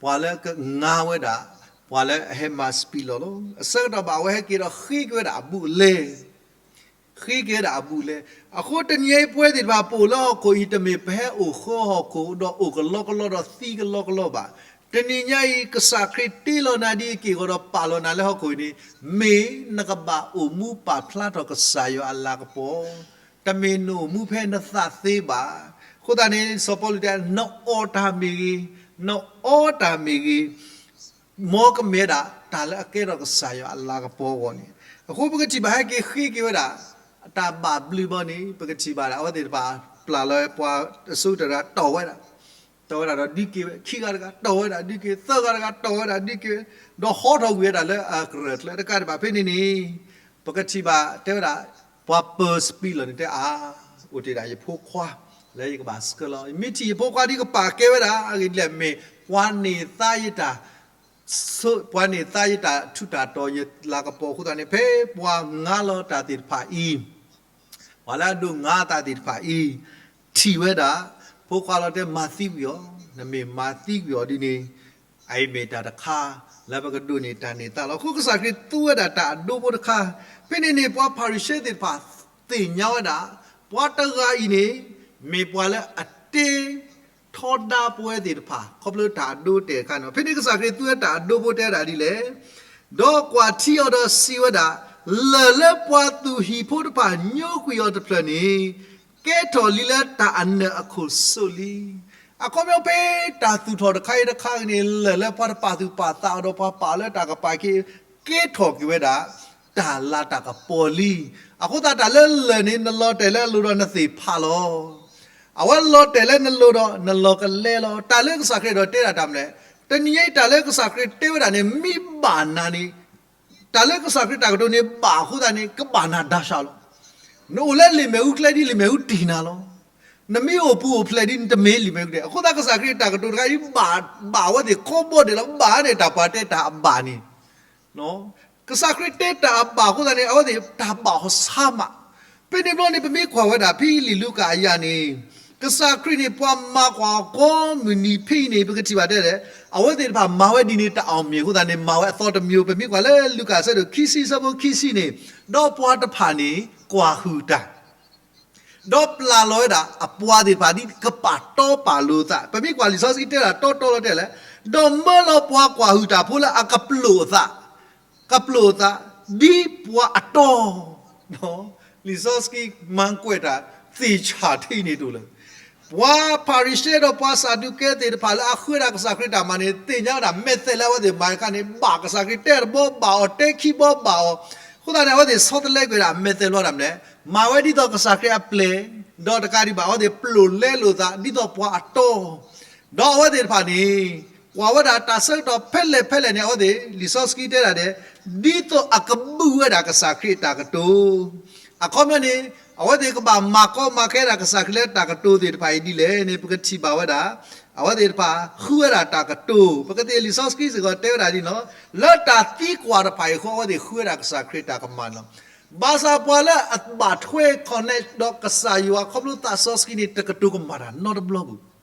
ပှၤလၢကငါဝဲဒၣ် ပှၤလၢအဟဲမၤစပံးလီၢ်လီၤ. အဆၢကတီၢ်ဘၣ် အဝဲဟဲက့ၤဒီးဃ့က့ၤဝဲဒၣ်အဘူးအလဲ ဃ့က့ၤဝဲဒၣ်အဘူးအလဲ. အဃိတနံၤအံၤပဝဲသ့ၣ်တဖၣ်ပအိၣ်လၢဟီၣ်ခိၣ်အံၤ တမ့ၢ်ပဟဲအိၣ်ဃၢဟီၣ်ခိၣ်ဒီးအိၣ်ကလီကလီဒီးသံကလီကလီဘၣ်. တနံၤညါအံၤ ကစၢ်ခရံာ်တ့လီၤနၤဒ်အက့ၢ်အဂီၤဒီးပာ်လီၤနၤလၢဟီၣ်ခိၣ်အံၤန့ၣ် မ့ၢ်နကဘၣ်အိၣ်မူပာ်ဖျါထီၣ်ကစၢ်ယွၤအလၤကပီၤ တမ့ၢ်နအိၣ်မူဖဲနသးသ့ဘၣ်. အဃိသတးန့ၣ် စီၤပီလူးတဲ နအီၣ်တၢ်မ့ၢ်ဂ့ၤ, နအီတၢ်မ့ၢ်ဂ့ၤ, မ်ကမ့ၢ်ဝဲဒၣ် တၢ်လၢအကဲထီၣ်ကစၢ်ယွၤအလၤကပီၤအဂီၢ်န့ၣ်. အဃိပကထံၣ်ဘၣ်ဟဲက့ၤဃ့က့ၤဝဲဒၣ် တၢ်ဘၣ်ဘျုးဘီန့ၣ် ပကထံၣ်ဘၣ်ဒၣ် အဝဲသ့ၣ်တဖၣ် ပျၢ်လီၤပှၤအဆိကတၢၢ်တဂၤတီၢ်ဝဲဒၣ် တီၢ်ဝဲဒၣ်ဒီးဒုးက့ၤဝဲ, ခံဂၤတဂၤတီၢ်ဝဲဒၣ် ဒုးက့ၤ, သၢဂၤတဂၤတီၢ်ဝဲဒၣ် ဒုးက့ၤဝဲ, ဒီးဟီထီၣ်ကွံာ်ဝဲဒၣ်လၢအကရၢၢ်ကျဲတကးဒံးဘၣ်. ဖဲန့ၣ်န့ၣ် ပကထံၣ်ဘၣ်တဲဝဲဒၣ် ပှၤပၢၤစပံးလီၢ်န့ၣ်တဲအါ, အိၣ်တ့ၢ်ဒၣ်ယဖိခွါ လၢယကဘၣ်ဆှၢလီၤ. ယမ့ၢ်ထံၣ်ယဖိခွါဒ်ကပာ်ကဲဝဲဒၣ် အဂ့ၢ်ဒ်လဲၣ် မ့ၢ်ပှၤန့ၢ်သါယတၢ် ပှၤန့ၢ်သါယတၢ်ထူးတၢ်တီၤယလၤကပီၤအဃိသတးန့ၣ် ဖဲပှၤငါလီၤတၢ်သ့ၣ်တဖၣ်အံၤ ပှၤလၢအဒိးငါအသးသ့ၣ်တဖၣ်အံၤ ထံၣ်ဝဲဒၣ် ဖိခွါလီၤတဲ မၤသံကွံာ်အီၤ, နမ့ၢ်မၤသံကွံာ်အီၤဒ်န့ၣ် အအံၤမ့ၢ်တၢ်တခါ လၢပကဒိးန့ၢ်တၢ်န့ၢ်သါလီၤ. အဃိကစၢ်ခရံာ်သူဝဲဒၣ်တၢ်အဒိဖိတခါ, ဖဲန့ၣ်န့ၣ် ပှၤဖၤရံၤၡဲသ့ၣ်တဖၣ်သ့ၣ်ညါဝဲဒၣ် ပှၤတဂၤအံၤန့ၣ် မ့ၢ်ပှၤလၢအတ့ ထီဒါပဝဲသ့ၣ်တဖၣ် ခီဖျိတၢ်အဒိတဲာ်တခါန့ၣ်လီၤ. ဖဲန့ၣ်ကစၢ်ခရံာ်သူဝဲတၢ်အဒိဖိတဲဝဲဒၣ်ဒ်လဲၣ်, ဒီးကွၢ်ထံအီၤဒီးစံးဝဲဒၣ်, လၢၢ်လၢပှၤသူၣ်ဟံၣ်ဖိတဖၣ်ညိကွံာ်အီၤတဖျၢၣ်န့ၣ် ကဲထီၣ်လံလၢတၢ်အနၢၣ်အခိၣ်စိလံ. အခီပညီဖဲတၢ်သူၣ်ထီၣ်တခါအံၤတခါန့ၣ် လၢၢ်လၢပှၤတပာ်သူၣ်ပာ်သးအီၤဒီးပှၤပာ်လၢတၢ်ကပၤက့ၤ ကဲထီၣ်က့ၤဝဲဒၣ် တၢ်လၤတၢ်ကပီၤလံ. အဃိသတးတၢ်လၢလၢၢ်န့ၣ် နလီၤတဲာ်လၢအလိၤဒီးနသ့ၣ်ဖးလီၤ. အဝဲလီၤတဲာ်လၢနလိၤဒီးနလီၤကလဲလီၤ. တၢ်လၢကစၢ်ခရံာ်ဒီးတဲဒၣ်တၢ်မနုၤလဲၣ်, တနံၤညါအံၤတၢ်လၢကစၢ်ခရံာ်တဲဝဲဒၣ်န့ၣ် မ့ၢ်ဘၣ်နၤန့ၣ် တၢ်လၢကစၢ်ခရံာ်တၢ်ကတိၤန့ၣ် ဘၣ်အဃိသတးန့ၣ် ကဘၣ်နၤဒါဆးလီၤ. နအိၣ်လၢလံာ်မဲာ်ဟူကျဲဒ်လံာ်မဲာ်ဟူတ့ၢ်နၤလီၤ. နမ့ၢ်အိၣ်ပူၤအိၣ်ဖျဲးဒ်န့ၣ် တမ့ၢ်လံာ်မဲာ်ဟူတ့ၢ်. အဃိသတးကစၢ်ခရံာ်တၢ်ကတိၤတခါအံၤ ဘၣ် ဘၣ်ဝဲသ့ၣ်ကိးဘီဒဲးလီၤ. ဘၣ်န့ၣ် တၢ်ပှၤတဲတၢ်အဘၣ်န့ၣ် ကစၢ်ခရံာ်တဲတၢ်အဘၣ်အဃိသတးန့ၣ် အဝဲသ့ၣ်တၢ်ဘၣ်အီၤဆါမး. ဖဲန့ၣ်ဘျီန့ၣ် ပမ့ၢ်ကွၢ်ဝဲဒၣ်ဖဲလံာ်လူၤကၣ်အယၤန့ၣ် ကစၢ်ခရံာ်န့ၣ် ပှၤမၤကွၢ်အီၤကိးမုၢ်နံၤဖဲအံၤန့ၣ် ပကထံၣ်ဘၣ်တဲလဲၣ်, အဝဲသ့ၣ်တဖၣ်မၤဝဲဒ်န့ၣ် တၢ်အီၣ်မ့ၢ်အဃိသတးန့ၣ် မၤဝဲအသီတမံၤ. ပမ့ၢ်ကွၢ်လၢလူၤကၣ်အဆၢဒိၣ်ခံဆံ အဆၢဖိခံဆံန့ၣ်, ဒီးပှၤတဖၣ်န့ၣ် ကွၢ်ဟုၣ်တၢ် ဒီးပျၢ်လီၤဝဲဒၣ်အပှၤသ့ၣ်တဖၣ်ဒ်ကပာ်တီပာ်လိၤအသး. ပမ့ၢ်ကွၢ်လံာ်စီဆှံတဲဒၣ်တီတီလီၤတဲလဲၣ်, ဒီးမၢလီၤပှၤကွၢ်ဟုၣ်တၢ်ဖိလၢအကပျိာ်အသး, ကပျိာ်အသး ဒ်ပှၤအတီ လံာ်စီဆှံမၤကွဲးတၢ် သ့ၣ်ဆၣ်ထံန့ၣ်တအိၣ်လၢၤ. ပှၤဖၤရံၤၡဲဒီးပှၤစၤဒူးကဲသ့ၣ်တဖၣ်လၢအဃုဝဲဒၣ်ကစၢ်ခရံာ်တၢ်မၤန့ၣ် သ့ၣ်ညါဝဲဒၣ် method လၢအဝဲသ့ၣ်မၤတခါန့ၣ် ဘၣ်ကစၢ်ခရံာ်တဲတဘီဘၣ်အီၤ တဲခံဘီဘၣ်အီၤ, အဃိသတးန့ၣ် အဝဲသ့ၣ်ဆီတလဲကွံာ်ဒၣ် method လီၤတၢ်မနုၤလဲၣ်, မၤဝဲဒ်သိးကစၢ်ခရံာ်အပျဲၢ်, ဒီးတကးဒံးဘၣ် အဝဲသ့ၣ်ပျိာ်လဲလိာ်သး ဒ်သိးပှၤအတီ ဒီးအဝဲသ့ၣ်တဖၣ်န့ၣ် ကွၢ်ဝဲဒၣ်တၢ်ဆၢကတီၢ်ဖဲလဲၣ်ဖဲလဲၣ်န့ၣ် အဝဲသ့ၣ် လံာ်စီဆှံတဲဒၣ်ဒဲး ဒ်သိးအကဘုၣ်ဝဲဒၣ်ကစၢ်ခရံာ်အတၢ်ကတိၤ, အခီပညီန့ၣ် အဝဲသ့ၣ်ကဘၣ်မၤကီမၤခဲဒၣ်ကစၢ်ခရံာ်လၢတၢ်ကတိၤသ့ၣ်တဖၣ်အံၤဒ်လဲၣ်န့ၣ် ပကထံၣ်ဘၣ်ဝဲဒၣ် အဝဲသ့ၣ်တဖၣ်ဃုဝဲဒၣ်တၢ်ကတိၤ, ပကသ့ၣ်လံာ်စီဆှံစ့ၢ်ကီးတဲဝဲဒၣ်ဒ်န့ၣ်လီၤ. လၢတၢ်သံကွၢ်တဖၣ်အံၤအဃိ အဝဲသ့ၣ်ဃုဝဲဒၣ်ကစၢ်ခရံာ်တၢ်ကမၣ်န့ၣ်လီၤ. ဘၣ်ဆၣ်ပှၤလၢအဘၣ်ထွဲ connect ဒီးကစၢ်ယွၤခီဖျိသးစီဆှံန့ၣ် တကတိၤကမၣ်တၢ်နီတဘျီပူၤ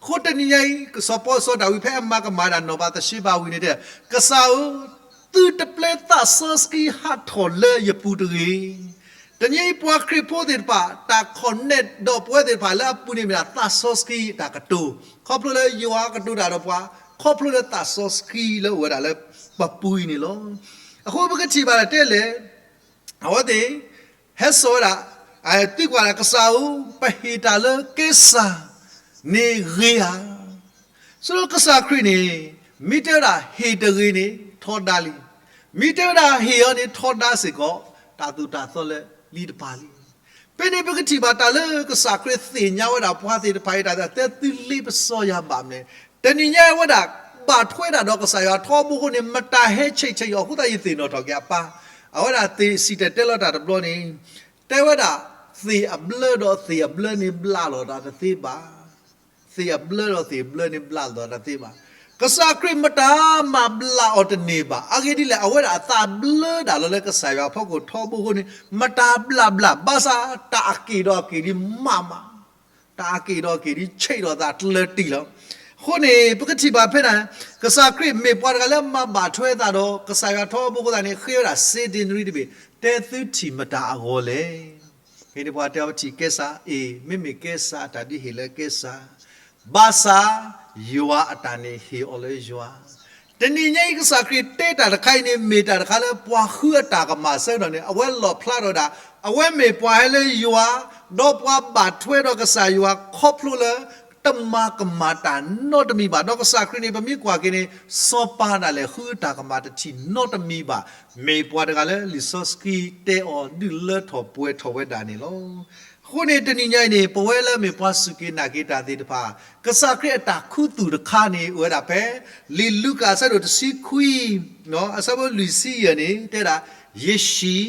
အဃိတနံၤညါအံၤ ကစီၤပီလူးစီၤဒၤဝံးဖဲအမၤကမၣ်ဒၣ်နီၢ်ဘၤသရှ့ဘၤဝံၤန့ၣ်တဲ ကစၢ်ဧၢ, သုတပျဲသးစီဆှံဟးထီၣ်လၢယပူၤတဂ့ၤ. တနံၤအံၤပှၤခရံာ်ဖိသ့ၣ်တဖၣ် တၢ် connect ဒီးပဝဲသ့ၣ်တဖၣ်လၢအပူၤန့ၣ်မ့ၢ်ဒၣ်သးစီဆှံတၢ်ကတိၤ, ခီဖျိလၢယွၤကတိၤတၢ်ဒီးပှၤ ခီဖျိလၢသးစီဆှံလၢအအိၣ်ဝဲဒၣ်လၢပပူၤအံၤန့ၣ်လီၤ. အဃိပကထံၣ်ဘၣ်ဒၣ်တဲလဲၣ် အဝဲသ့ၣ် ဟဲစိာ်ဝဲဒၣ်, သံကွၢ်ဒၣ်ကစၢ်ဧၢ, ပဟ့ၣ်တၢ်လၢကဲစၢ်န့ၣ်ဂ့ၤဧါ. ဆိကမိၣ်ကစၢ်ခရံာ်န့ၣ် မ့ၢ်တဲဝဲဒၣ်ဟ့ၣ်တဂ့ၤန့ၣ် ထီဒါလံ, မ့ၢ်တဲဝဲဒၣ်ဟ့ၣ်အီၤန့ၣ် ထီဒါစ့ၢ်ကီး တၢ်သိၣ်တၢ်သီလၢလံတပၤလံ. ဖဲန့ၣ်ပကထံၣ်ဘၣ်တၢ်လၢကစၢ်ခရံာ်သ့ၣ်ညါဝဲဒၣ်ပှၤသ့ၣ်တဖၣ်အံၤ တၢ်တဲသုလ့ပစီယၤဘၣ်မနုၤလဲၣ်, တနံၤညါဝဲဒၣ် ဘၣ်ထွဲဒၣ်ဒီးကစၢ်ယွၤထီဘိအဃိန့ၣ် မတၤဟဲဆံးဆံးအီၤအဃိသတး ယသ့ၣ်နီၣ်ထီၣ်က့ၤအပၢ်, အဝဲဒၣ်သ့ၣ်စံၣ်တဲၤတဲလီၤတၢ်တဘျီန့ၣ် တဲဝဲဒၣ် သ့ၣ်အဘျၢဒီးသ့ၣ်အဘျၢန့ၣ်ဘျးလိာ်သးတသ့ဘၣ်. သ့ၣ်အဘျၢဒီးသ့ၣ်အဘျၢန့ၣ်ဘျးလိာ်သးတသ့ဘၣ်. ကစၢ်ခရံာ်မတၤမၤဘျးအီၤတန့ၢ်ဘၣ်. အဂ့ၢ်ဒ်လဲၣ်, အဝဲဒၣ်အသးဘျၢဒၣ်လီၤလၢကစၢ်ယွၤအဖီခိၣ်ထီဘိအဃိန့ၣ် မတၤဘျးဘျး, ဘၣ်ဆၣ်တၢ်အက့ၢ်ဒီးအက့ၢ်ဒ်မးမး တၢ်အက့ၢ်ဒီးက့ၢ်ဒ်ဆံးဒီးသးတလၢတံၢ်လီၤ. အဃိန့ၣ် ပကထံၣ်ဘၣ်ဖဲန့ၣ် ကစၢ်ခရံာ်မ့ၢ်ပှၤတဂၤလၢမၤဘၣ်ထွဲသးဒီး ကစၢ်ယွၤထီဘိအဃိသတးန့ၣ် ဃ့ဝဲဒၣ် စ့ဒ့နရံတဘ့ၣ်, တဲသုထံၣ်မတၤအဂီၢ်လဲၣ်. ဖဲန့ၣ်ပှၤတဲအီၤပထံၣ်ကဲစၢ်, အ့ၣ် မ့မ့ၢ်ကဲစၢ်အတၢ်ဒ်ဟ့ၣ်လၢကဲစၢ်, ဘၣ်ဆၣ် ယွၤအတၢ်န့ၣ်ဟ့ၣ်အီၤလၢယွၤ တနံၤညါအံၤ ကစၢ်ခရံာ်တဲတၢ်တခါအံၤန့ၣ် မ့ၢ်တၢ်တခါလၢပှၤဃုအတၢ်ကမၣ်အဆၢကတီၢ်န့ၣ် အဝဲလီၣ်ဖျါထီၣ်ဝဲဒၣ် အဝဲမ့ၢ်ပှၤဟဲလၢယွၤ, ဒီးပှၤဘၣ်ထွဲဒီးကစၢ်ယွၤခီဖျိလၢ တမၤကမၣ်တၢ်နီတမံၤဘၣ်. ဒီးကစၢ်ခရံာ်န့ၣ် ပမ့ၢ်ကွၢ်က့ၤန့ၣ် စီၤပၤဒၣ်လဲာ်ဃုတၢ်ကမၣ်တထံၣ်နီတမံၤဘၣ်. မ့ၢ်ပှၤတဂၤလၢလံာ်စီဆှံတဲအီၤဒုးလၢထီၣ်ပှဲၤထီၣ်ဝဲဒၣ်န့ၣ်လီၤ. အဃိန့ၣ် တနံၤညါအံၤန့ၣ် ပဝဲလၢမ့ၢ်ပှၤစူၢ်က့ၤနာ်က့ၤတၢ်သ့ၣ်တဖၣ် ကစၢ်ခရံာ်အတၢ်ခူသူၣ်တခါန့ၣ် အိၣ်ဝဲဒၣ်ဖဲ လံာ်လူၤကၣ်အဆၢဒိၣ်တဆံခွံ အဆၢဖိလွံၢ်ဆံယဲၢ်န့ၣ် တဲဒၣ် ယဟံၣ်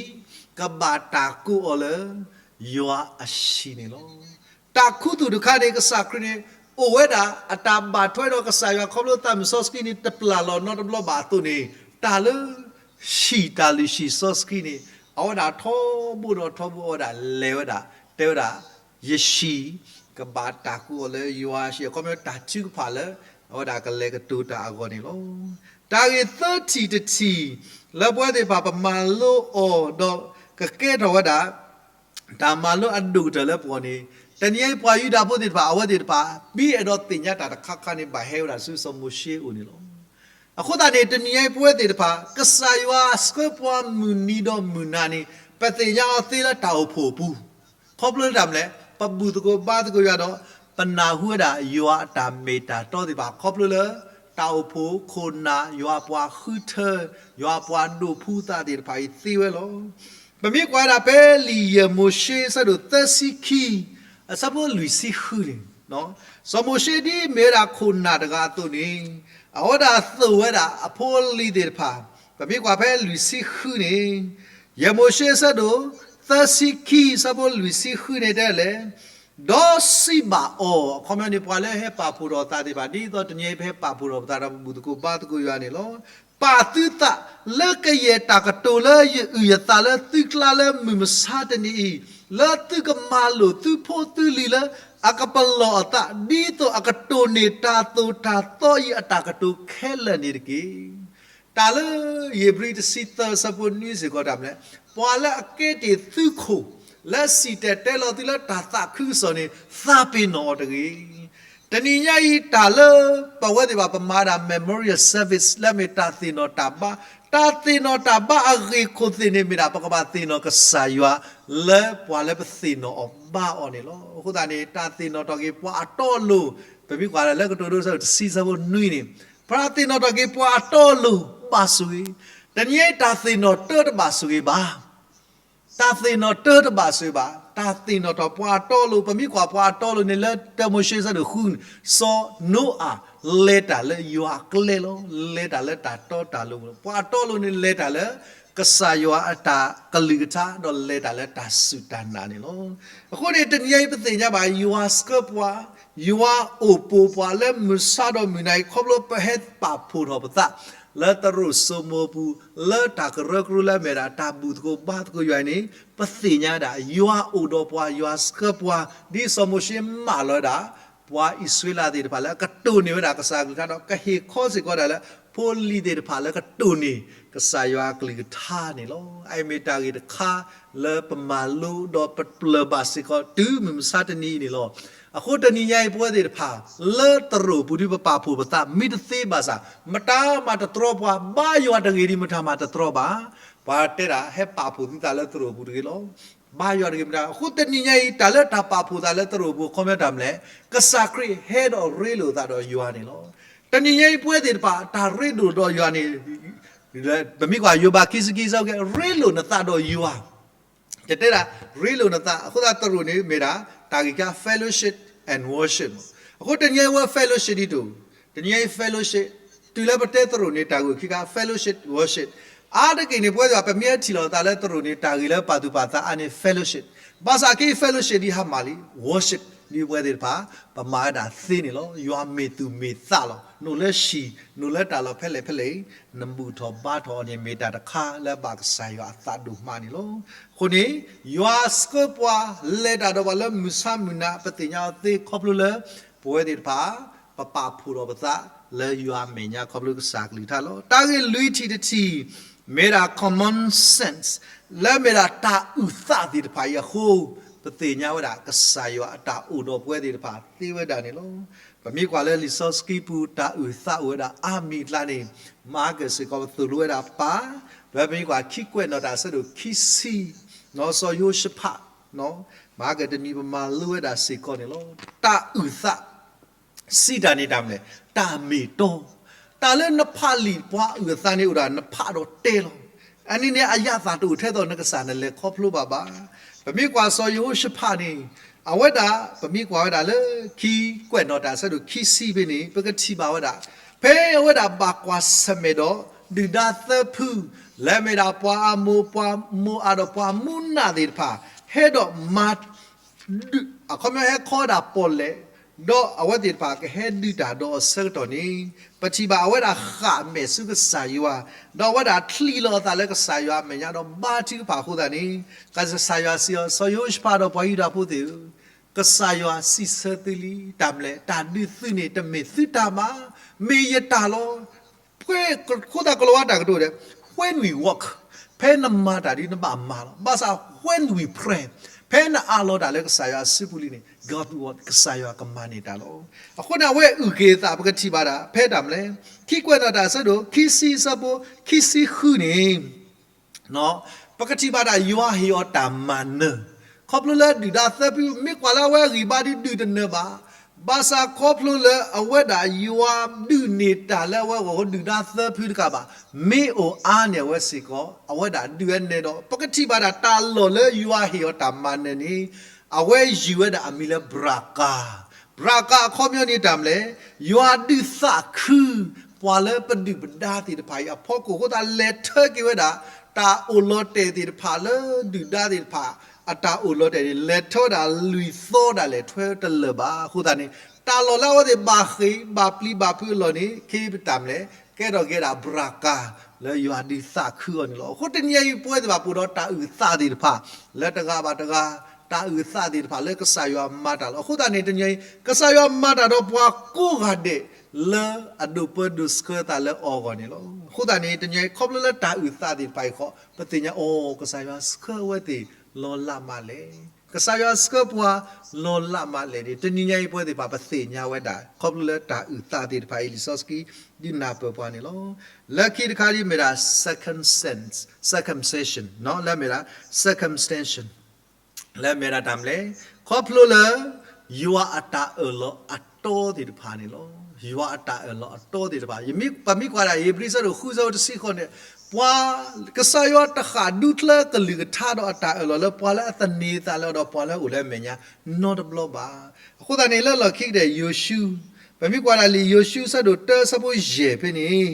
ကဘၣ်တၢ်ကိးအီၤလၢ ယွၤအဟံၣ်န့ၣ်လီၤ. တၢ်ခူသူၣ်တခါန့ၣ် ကစၢ်ခရံာ်န့ၣ် အိၣ်ဝဲဒၣ် အတၢ်ဘၣ်ထွဲဒီးကစၢ်ယွၤခီဖျိသးမုၢ်စီဆှံန့ၣ် တပျၢ်လီၤနီတဘျီဘၣ်အသိးန့ၣ် တၢ်လၢ ဟံၣ်တၢ်လုၢ်ဟံၣ်စီဆှံန့ၣ် အဝဲဒၣ်ထီဘိဒီးထီဘိအဝဲဒၣ်လဲၤဝဲဒၣ် တဲဝဲဒၣ် ယဟံၣ်ကဘၣ်တၢ်ကိးအီၤလၢယွၤဟံၣ် အခီပညီတၢ်ထုကဖၣ်လၢ အဝဲဒၣ်ကလဲၤကတိၤတၢ်အဂီၢ်န့ၣ်လီၤ. တၢ်ဂ့ၢ်သၢထံၣ်တထံၣ် လၢပဝဲသ့ၣ်တဖၣ်ပမၤလိအီၤဒီးကကဲထီၣ်ဝဲဒၣ် တၢ်မၤလိအဒိၣ်ကတၢၢ်လၢပဂီၢ်န့ၣ် တနံၤအံၤပှၤယူဒၤဖိသ့ၣ်တဖၣ် အဝဲသ့ၣ်တဖၣ် ပအဲၣ်ဒိးသ့ၣ်ညါတၢ်တခါခါန့ၣ် ဘၣ်ဟဲဝဲဒၣ်ဆူစီၤမိၤၡ့အအိၣ်န့ၣ်လီၤ. အဃိသတးန့ၣ် တနံၤအံၤပဝဲသ့ၣ်တဖၣ် ကစၢ်ယွၤဆှၢပှၤမုၢ်နံၤဒီးမုၢ်နၤန့ၣ် ပသ့ၣ်ညါအီၤသ့လၢတၢ်အိၣ်ဖှိၣ်အပူၤ ခီဖျိလၢတၢ်မနုၤလဲၣ် ပဘူၣ်သကိးဘါသကိးယွၤဒီး ပနၢ်ဟူဝဲဒၣ်ယွၤအတၢ်မ့ၢ်တၢ်တီသ့ၣ်တဖၣ် ခီဖျိလၢ တၢ်အိၣ်ဖှိၣ်ခိၣ်နၢ် ယွၤအပှၤဃုထၢ ယွၤအပှၤဒိးဖှူသးသ့ၣ်တဖၣ်အံၤသ့ဝဲလီၤ. ပမ့ၢ်ကွၢ်ဝဲဒၣ်ဖဲလံာ်ယဲၢ်မိၤၡ့အဆၢဒိၣ်သၢဆံခံ အဆၢဖိလွံၢ်ဆံဃုန့ၣ် စီၤမိၤၡ့ဒ်မ့ၢ်ဝဲဒၣ်ခိၣ်နၢ်တဂၤအသိးန့ၣ် အဝဲဒၣ်သိၣ်ဝဲဒၣ်အဖိအလံၤသ့ၣ်တဖၣ် ပမ့ၢ်ကွၢ်ဖဲလွံၢ်ဆံဃုန့ၣ် ယဲၢ်မိၤၡ့အဆၢဒိၣ် သၢဆံခံ အဆၢဖိလွံၢ်ဆံဃုန့ၣ်တဲလဲၣ် ဒီးစံးဘၣ်အီၤ အခီပညီန့ၣ် ပှၤလၢဟဲပာ်ဖှိၣ်ထီၣ်သးသ့ၣ်တဖၣ် ဒ်သိးတနံၤအံၤပဟဲပာ်ဖှိၣ်ထီၣ်ပသးဒီး ပဘူၣ်သကိးဘါသကိးယွၤန့ၣ်လီၤ. ပာ်သုသးလၢကယဲၢ်တၢ်ကတိၤလၢယအုၣ်ယသးလၢသုကျါလၢမုၢ်မဆါတနံၤအံၤ, လၢသုကမၤလိာ်သုဖိသုလံၤလၢ အကပလီၢ်အသး ဒ်သိးအကတိၢ်န့ၢ်တၢ်သိၣ်တၢ်သီအံၤအတၢ်ကတိၤခဲလၢာ်န့ၣ်တက့ၢ်. တၢ်လၢဧ့ၤဘြံၤတဆံသၢအဆၢဖိနွံစ့ၢ်ကီးတၢ်မနုၤလဲၣ်, ပှၤလၢအကဲတ့ၢ်သုခိၣ် လၢစံၣ်တဲၤတဲလီၤသုလၢတၢ်သးခုကစီၣ်န့ၣ် သးပ့ၤနီၣ်အီၤတဂ့ၤ. တနံၤညါအံၤတၢ်လၢ ပဝဲသ့ၣ်တဖၣ်ပမၤဒၣ် memorial service လၢမ့ၢ်တၢ်သ့ၣ်နီၣ်တၢ်ဘါ, တၢ်သ့ၣ်နီၣ်တၢ်ဘါအဂ့ၢ်ခိၣ်သ့ၣ်န့ၣ်မ့ၢ်ဒၣ် ပကဘၣ်သ့ၣ်နီၣ်ကစၢ်ယွၤ လၢပှၤလၢပသ့ၣ်နီၣ်အီၤဘါအီၤန့ၣ်လီၤ. အဃိသတးန့ၣ် တၢ်သ့ၣ်နီၣ်ထီၣ်က့ၤပှၤအတီအလိၤ, ပမ့ၢ်ကွၢ်လၢကတိၤဒိ တဆံအဆၢဖိနွံန့ၣ်, ပှၤသ့ၣ်နီၣ်ထီၣ်က့ၤပှၤအတီအလိၤဘၣ်ဆိၣ်ဂ့ၤ, တနံၤညါအံၤတၢ်သ့ၣ်နီၣ်တၢတဘၣ်ဆိၣ်ဂ့ၤဘၣ်. တၢ်သ့ၣ်နီၣ်တၢတဘၣ်ဆိၣ်ဂ့ၤဘၣ်, တၢ်သ့ၣ်နီၣ်ထီၣ်ပှၤအတီအလိၤ, ပမ့ၢ်ကွၢ်ပှၤအတီအလိၤန့ၣ်လၢတၢမိၤၡ့အဆၢဒိၣ်ဃုန့ၣ်, စီၤနိအၤ လဲၤတၢ်လၢယွၤအကျဲလီၤ. လဲၤတၢ်လၢတၢ်တီတၢ်လိၤလီၤ. ပှၤအတီအလိၤန့ၣ်လဲၤတၢ်လၢ ကစၢ်ယွၤအတၢ်ကလုၢ်ကထါ ဒီးလဲၤတၢ်လၢတၢ်စူၢ်တၢ်နာ်န့ၣ်လီၤ. အဃိန့ၣ် တနံၤညါအံၤပသ့ၣ်ညါဘၣ် ယွၤဆှၢပှၤ, ယွၤအိၣ်ပိာ်ပှၤလၢမုၢ်ဆါဒီးမုၢ်နၤအံၤ ခီဖျိပဟဲပာ်ဖှိၣ်ထီၣ်ပသး လၢသရိာ်စိမိၤအပူၤ, လၢတၢ်ကရၢကရိလၢအမ့ၢ်ဒၣ် တၢ်ဘူၣ်သကိးဘါသကိးယွၤအံၤန့ၣ် ပသ့ၣ်ညါဒၣ် ယွၤအိၣ်ဒီးပှၤ ယွၤဆှၢပှၤ, ဒ်စီၤမိၤၡ့မၢလီၤဝဲဒၣ် ပှၤအံၣ်စရ့လးသ့ၣ်တဖၣ်လၢအကတိၢ်န့ၢ်ဝဲဒၣ်ကစၢ်အကလုၢ်ကထါဒီး ကဟ့ၣ်ခီစ့ၢ်ကီးဒၣ်လၢ ဖိလံၤသ့ၣ်တဖၣ်လၢကတိၢ်န့ၢ် ကစၢ်ယွၤအကလုၢ်ကထါန့ၣ်လီၤ. အအံၤမ့ၢ်တၢ်ဂ့ၢ်တခါလၢပမၤလိဒီးပပျၢၤဘၣ်စ့ၢ်ကီး တုၤမုၢ်မဆါတနံၤအံၤန့ၣ်လီၤ. အဃိတနံၤညါအံၤပဝဲသ့ၣ်တဖၣ် လၢသရိာ်ပူၤဒ်ပပာ်ဖှိၣ်ပသး မ့ၢ်တသ့ဘၣ်ဆၣ် မတၤမၤတတြီပှၤ ဘါယွၤတဂ့ၤဒ်မတၤမၤတတြီဘၣ်. ပှၤတဲဒၣ်ဟဲပာ်ဖှိၣ်သုသးလၢသရိာ်ပူၤတဂ့ၤလီၤ. ဘါယွၤတဂ့ၤမတၤ, အဃိတနံၤညါအံၤ တၢ်လၢတၢ်ပာ်ဖှိၣ်သးလၢသရိာ်ပူၤ အခီပညီတၢ်မနုၤလဲၣ်, ကစၢ်ခရံာ်ဟဲဒီးရ့လိာ်သးဒီးယွၤန့ၣ်လီၤ. တနံၤညါအံၤပဝဲသ့ၣ်တဖၣ် တၢ်ရ့လိာ်ဒီးယွၤန့ၣ် ပမ့ၢ်ကွၢ်ယိၤဘးခံဆံခံဆၢကဲ ရ့လိာ်နသးဒီးယွၤ, တတဲဒၣ် ရ့လိာ်နသး, အဃိသတးသရိာ်န့ၣ်မ့ၢ်ဒၣ် တၢ်ဂ့ၢ်ကါ fellowship and worship မး. အဃိတနံၤညါအံၤဝဲ fellowship ဒ်သိး, တနံၤညါအံၤ fellowship, တုၤလၢပတဲသရိာ်န့ၣ် တၢ်ဂ့ၢ်ခံခါ fellowship worship, အါတက့ၢ်န့ၣ် ပဝဲသ့ၣ်တဖၣ် ပမ့ၢ်ထံၣ်လိာ်သးလၢသရိာ်န့ၣ် တၢ်ဂ့ၢ်လၢပာ်သူၣ်ပာ်သးအါန့ၣ် fellowship, ဘၣ်ဆၣ်က့ fellowship ဒ်ဟါမၢ်လံ worship ဒ်ပဝဲသ့ၣ်တဖၣ် ပမၤဝဲဒၣ်သ့န့ၣ်လီၤ. ယွၤမ့ၢ်သူၣ်မ့ၢ်သးလီၤ. နအိၣ်လၢဟံၣ် နအိၣ်လၢတၢ်လီၢ်ဖဲလဲၣ်ဖဲလဲၣ်အံၤ နဘူၣ်ထီၣ်ဘါထီၣ်အီၤန့ၣ် မ့ၢ်တၢ်တခါလၢဘၣ်ကစၢ်ယွၤအသးဒိၣ်မးန့ၣ်လီၤ. အဃိန့ၣ် ယွၤဆှၢပှၤ လဲၤတၢ်ဒီးပှၤလၢမုၢ်ဆါမုၢ်နၤ ပသ့ၣ်ညါအီၤသ့ခီဖျိလၢ ပဝဲသ့ၣ်တဖၣ် ပပာ်ဖှိၣ်ထီၣ်ပသးလၢယွၤအမဲာ်ညါခီဖျိကစၢ်ကလုၢ်ကထါလီၤ. တၢ်ဂ့ၢ်လွံၢ်ထံၣ်တထံၣ် မ့ၢ်ဒၣ် common sense လၢမ့ၢ်ဒၣ်တၢ်အုၣ်သးသ့ၣ်တဖၣ်အံၤအဃိ ပသ့ၣ်ညါဝဲဒၣ်ကစၢ်ယွၤအတၢ်အိၣ်ဒီးပဝဲသ့ၣ်တဖၣ်သ့ဝဲဒၣ်န့ၣ်လီၤ. ပမ့ၢ်ကွၢ်လၢလံာ်စီဆှံပူၤ တၢ်အုၣ်သးအိၣ်ဝဲဒၣ်အါမံၤအကျါန့ၣ် မၤကၢၢ်စ့ၢ်ကီးပသိၣ်လိဝဲဒၣ်ပၢ် ပမ့ၢ်ကွၢ်ခံကွဲးနီၣ်တၢ်ဆၢဒိၣ်ခံဆံ စီၤယိၤၡဖး မၤကၢၢ်တနံၤပမၤလိဝဲဒၣ်စ့ၢ်ကီးန့ၣ်လီၤ. တၢ်အုၣ်သး စံးတၢ်န့ၣ်တၢ်မနုၤလဲၣ်, တၢ်မ့ၢ်တီ, တၢ်လၢနဖးလံာ်ပှၤအုၣ်အသးန့ၣ်အိၣ်ဒၣ်နဖးဒီးတဲလီၤ. အန့ၣ်န့ၣ် အယၣ်သးတအိၣ်ထဲသိးနကစၢ်နလဲၤခီဖျိဘၣ်ဘၣ်. ပမ့ၢ်ကွၢ်စီၤယဟိၤၡဖးန့ၣ် အဝဲဒၣ် ပမ့ၢ်ကွၢ်ဝဲဒၣ်လၢ ခံကွဲးနီၣ်တၢ်ဆၢဒိၣ်ခံဆံဖဲန့ၣ် ပကထံၣ်ဘၣ်ဝဲဒၣ် ဖဲအဝဲဒၣ်ဘၣ်ကွၢ်ဆၢၣ်မဲာ်ဒီး ဒုၣ်ဒါသၢဖု လၢအမ့ၢ်ဒၣ်ပှၤအၤမိၣ် ပှၤမိၤအၤဒီးပှၤမူနးသ့ၣ်တဖၣ် ဟဲဒီးမၤ အခီပညီဟဲခီဝဲဒၣ်ပီၣ်လဲၣ်, ဒီးအဝဲသ့ၣ်တဖၣ်ကဟဲဒုးတၢ်ဒီးအီၤဆၢကတီၢ်န့ၣ် ပထံၣ်ဘၣ်အဝဲဒၣ်ဃၣ်မဲာ်ဆူကစၢ်ယွၤ, ဒီးအဝဲဒၣ်ချံးလီၤအသးလၢကစၢ်ယွၤအမဲာ်ညါဒီးဘါထုကဖၣ်အဃိသတးန့ၣ် ကစၢ်ယွၤစံးအီၤ စီၤယဟိၤၡဖးဒီးပှၤယူဒၤဖိသ့ၣ်ဧၢ, ကစၢ်ယွၤစံးဆၢသုလံ, တၢ်မနုၤလဲၣ်, တၢ်ဒုးသုန့ၣ် တမ့ၢ်သုတၢ်ဘၣ်, မ့ၢ်ယတၢ်လီၤ. အဃိသတးကလီၤဝါတၢ်ကတိၤဒဲး when we walk ဖဲနမၤတၢ်ဒီးနဘၣ်မၤလီၤ. ဘၣ်ဆၣ် when we pray ဖဲနအးလီၤတၢ်လၢကစၢ်ယွၤအစုပူၤလံန့ၣ် God will ကစၢ်ယွၤကမၤန့ၢ်တၢ်လီၤ. အဃိန့ၣ် အဝဲအုၣ်က့ၤအသး ပကထံၣ်ဘၣ်ဒၣ် ဖဲတၢ်မနုၤလဲၣ်, ခံကွဲးနီၣ်တၢ်ဆၢဒိၣ် ခံဆံအဆၢဖိ ခံဆံဃုန့ၣ် ပကထံၣ်ဘၣ်ဒၣ်ယွၤဟ့ၣ်အီၤတၢ်မၤနၢၤ, ခီဖျိလၢဒုၣ်ဒါသၢဖု မ့ၢ်ကွၢ်လၢအဝဲဂံၢ်ဘါဒုးဒုးတနၢၤဘၣ်, ဘၣ်ဆၣ်ခီဖျိလၢအဝဲဒၣ်ယွၤဒုးန့ၢ်တၢ်လၢအဝဲဂီၢ် ဒုၣ်ဒါသၢဖုတကးဘၣ် မ့ၢ်အိၣ်အါန့ၢ်အဝဲစ့ၢ်ကီး အဝဲဒၣ်ဒုးဝဲနဲဒီး ပကထံၣ်ဘၣ်ဒၣ်တၢ်လီၢ်လၢယွၤဟ့ၣ်အီၤတၢ်မၤနၢၤန့ၣ် အဝဲယုၢ်ဝဲဒၣ်အမံၤလၢ ဘြၣ်ကၤ, ဘြၣ်ကၤအခီပညီန့ၣ်တၢ်မနုၤလဲၣ်, ယွၤဒုးသးခု ပှၤလၢပဒုၣ်ပဒါသ့ၣ်တဖၣ်အံၤအဖီခိၣ်အဃိသတး လဲၤထၢက့ၤဝဲဒၣ် တၢ်အိၣ်လီၤတဲာ်သ့ၣ်တဖၣ်လၢဒုၣ်ဒါသ့ၣ်တဖၣ် အတၢ်အိၣ်လီၤတဲာ်န့ၣ် လဲၤထၢဝဲဒၣ်လွံၢ်သီဒၣ်လဲာ် ထွဲတလၢာ်ဘၣ်. အဃိသတးန့ၣ် တၢ်လီၢ်လၢအဝဲသ့ၣ်ဘၣ်ဃ့ၢ်ဘၣ်ပျံၤဘၣ်ဖုးအလီၢ်န့ၣ် ခ့ပတၢ်မနုၤလဲၣ်, ကဲထီၣ်က့ၤဒၣ်ဘြၣ်ကၤ လၢယွၤဒုးသးခုအီၤန့ၣ်လီၤ. အဃိတနံၤအံၤ ပဝဲသ့ၣ်တဖၣ်ပအိၣ်ဒီးတၢ်အုၣ်သးသ့ၣ်တဖၣ် လၢတဂၤဘၣ်တဂၤ တၢ်အုၣ်သးသ့ၣ်တဖၣ်လၢကစၢ်ယွၤမၤတၢ်လီၤ. အဃိသတးန့ၣ် တနံၤအံၤ ကစၢ်ယွၤမၤတၢ်ဒီးပှၤကိးဂၤဒဲး လၢအဒိးပၢဒိးဆှၢသးလၢအီၤအဂီၢ်န့ၣ်လီၤ. အဃိသတးန့ၣ် တနံၤအံၤ ခီဖျိလၢတၢ်အုၣ်သးသ့ၣ်တဖၣ်အံၤဃီ ပသ့ၣ်ညါအီၤ ကစၢ်ယွၤဆှၢအဝဲသ့ၣ်လီၤလးမးလဲၣ်, ကစၢ်ယွၤဆှၢပှၤလီၤလးမးလဲၣ်န့ၣ် တနံၤညါအံၤ ပဝဲသ့ၣ်တဖၣ် ပသ့ၣ်ညါဝဲဒၣ် ခီဖျိလၢတၢ်အုၣ်သးသ့ၣ်တဖၣ်အံၤ လံာ်စီဆှံ ဒုးနၢ်ပၢၢ်ပှၤန့ၣ်လီၤ. လၢခံတခါဒ်မ့ၢ်ဒၣ် circumstance, circumcision လၢမ့ၢ်ဒၣ် circumcision လၢမ့ၢ်ဒၣ်တၢ်မနုၤလဲၣ်, ခီဖျိလၢ ယွၤအတၢ်အၢၣ်လီၤအတီသ့ၣ်တဖၣ်န့ၣ်လီၤ. ယွၤအတၢ်အၢၣ်လီၤအတီသ့ၣ်တဖၣ် ပမ့ၢ်ကွၢ်ဒၣ် ဧ့ၤဘြံၤ အဆၢဒိၣ်ဃု အဆၢဖိတဆံဃိးန့ၣ် ပှၤ ကစၢ်ယွၤတဃၣ်ဒူချၢကလုၢ်ကထါဒီးအတၢ်အၢၣ်လီၤလၢပှၤလၢအသန့ၤအသးလၢအီၤဒီးပှၤလၢအအိၣ်လၢအမဲာ်ညါ နီတဘျီဘၣ်. အဃိသတးန့ၣ် လၢလီၢ်ခံကတၢၢ် ယိၤၡူ ပမ့ၢ်ကွၢ်ဒၣ်လံာ်ယိၤၡူ အဆၢဒိၣ်တၢ အဆၢဖိယဲၢ်ဖဲန့ၣ်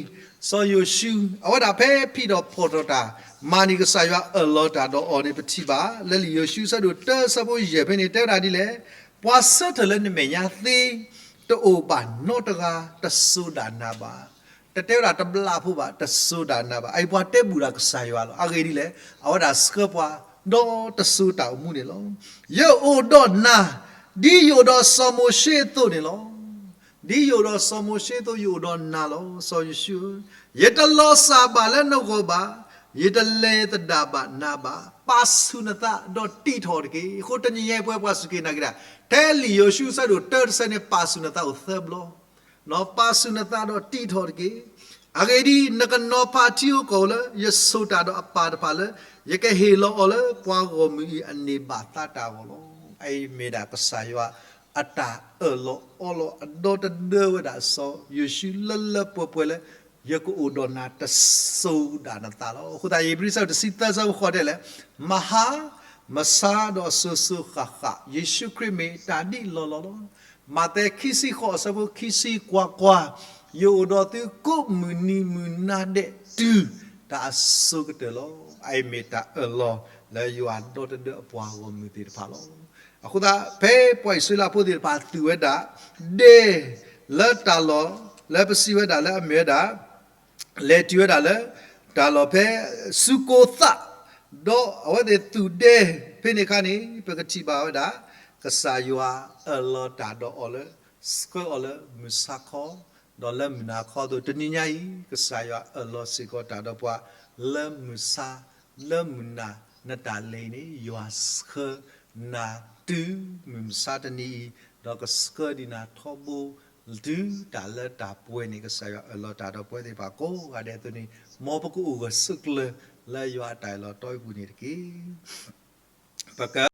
စီၤယိၤၡူ အဝဲဒၣ်ဖဲဖံးထီၣ်ဖီၣ်ထီၣ်တၢ် မၤန့ၢ်ကစၢ်ယွၤအၢၣ်လီၤတၢ်ဒီးအီၤန့ၣ် ပထံၣ်ဘၣ် လၢလံာ်ယိၤၡူ အဆၢဒိၣ်တၢ အဆၢဖိယဲၢ်ဖဲန့ၣ် တဲဝဲဒၣ်ဒ်လဲၣ်, ပှၤဆၢထၢၣ်လၢနမဲာ်ညါသ့ တအိၣ်ဘၣ်နီတဂၤ တစိၤဒၣ်နၤဘၣ်. တတဲဝဲဒၣ်တဘျီဖိဘၣ် တစိၤဒၣ်နၤဘၣ်. အအံၤပှၤတဲဘူၣ်ဒၣ်ကစၢ်ယွၤလီၤ. အဂ့ၢ်ဒ်လဲၣ်, အဝဲဒၣ်ဆှၢပှၤ ဒီးတစိၤတၢ်အိၣ်မူန့ၣ်လီၤ. ယအိၣ်ဒီးနၤ ဒ်ယအိၣ်ဒီးစီၤမိၤၡ့အသိးန့ၣ်လီၤ. ဒ်ယအိၣ်ဒီးစီၤမိၤၡ့အသိး ယအိၣ်ဒီးနၤလီၤ. စီၤယိၤၡူဧၢ, ယတလီၤစၢ်ဘၣ်လၢနဂီၢ်ဘၣ်, ယတလဲၤသဒၣ်ဘၣ်နၤဘၣ်. ပာ်ဆူၣ်နသးဒီးတံးထီၣ်တက့ၢ်. အဃိတနံၤညါအံၤ ပဝဲပှၤစူၢ်က့ၤနာ်က့ၤတၢ် ထဲလံာ်ယိၤၡူ အဆၢဒိၣ်တၢ တဆၢန့ၣ် ပာ်ဆူၣ်နသးအိၣ်သၢဘျီ ပာ်ဆူၣ်နသးဒီးတံးထီၣ်တက့ၢ်. အဂ့ၢ်ဒ်အံၤ, နကနီၤဖးထံဧိၤကီၢ်ဧိၤလၢ ယဆိၣ်တၢ်ဒီးအပၢ်တဖၣ်လၢ ယကဟ့ၣ်လီၤအီၤလၢပှၤဂီၢ်မုၢ်အံၤအန့ၢ်ဘၣ်သါတၢ်အဂီၢ်လီၤ. အအံၤမ့ၢ်ဒၣ်ကစၢ်ယွၤအတၢ်အၢၣ်လီၤအီလီၤအဒီတဒၢဝဲဒၣ်စီၤယိၤၡူလၢလၢပှဲၤပှဲၤလၢ ယကအိၣ်ဒီးနၤတစိၤဒၣ်နသးလီၤ. အဃိသတး ဧ့ၤဘြံၤ အဆၢဒိၣ်တဆံသၢ အဆၢဖိဃိးတဲလဲၣ်, မဟါ, မဆါဒီးစိၤစိၤဃၣ်ဃၣ် ယ့ၣ်ၡူးခရံာ်မ့ၢ်တၢ်ဒ်လီၢ်လီၢ်လီၤ. မးသဲ ခံဆံဃိး အဆၢဖိခံဆံ ကွၢ်ကွၢ်, ယအိၣ်ဒီးသုကိးမုၢ်နံၤမုၢ်နၤဒဲးတုၤတၢ်အစိၤကတၢၢ်လီၤ. အအံၤမ့ၢ်တၢ်အၢၣ်လီၤလၢယွၤဒီတဒၢအပှၤဂီၢ်မုၢ်သ့ၣ်တဖၣ်လီၤ. အဃိသတး ဖဲပှၤအံၣ်စရ့လးဖိသ့ၣ်တဖၣ်သူၣ်ဝဲဒၣ် ဒဲလၢတၢ်လီၢ် လၢပစံးဝဲဒၣ်လၢအမ့ၢ်ဝဲဒၣ် လဲၤတုၤဝဲဒၣ်လၢ တၢ်လီၢ်ဖဲစူကိသၣ်, ဒီးအဝဲသ့ၣ်သူၣ်ဒဲ ဖဲန့ၣ်အခါန့ၣ် ပကထံၣ်ဘၣ်ဝဲဒၣ် ကစၢ်ယွၤအၢၣ်လီၤတၢ်ဒီးအီၤလၢ ဆှၢအီၤလၢမုၢ်ဆါခီ ဒီးလၢမုၢ်နၤခီအသိး တနံၤညါအံၤ ကစၢ်ယွၤအၢၣ်လီၤစ့ၢ်ကီးတၢ်ဒီးပှၤ လၢမုၢ်ဆါ လၢမုၢ်နၤ နတၢ်လဲၤအံၤန့ၣ် ယွၤဆှၢနၤတုၤမုၢ်မဆါတနံၤအံၤ, ဒီးကဆှၢဒံးနၤထီဘိ တုၤတၢ်လၢတၢ်ပှဲၤန့ၣ် ကစၢ်ယွၤအၢၣ်လီၤတၢ်ဒီးပဝဲသ့ၣ်တဖၣ်ကိးဂၤဒဲးအသိးန့ၣ် မ်ပကအိၣ်ဂၢၢ်ဆိးကျၢၤ လၢယွၤအတၢ်အၢၣ်လီၤတီအပူၤန့ၣ်တက့ၢ်. ပက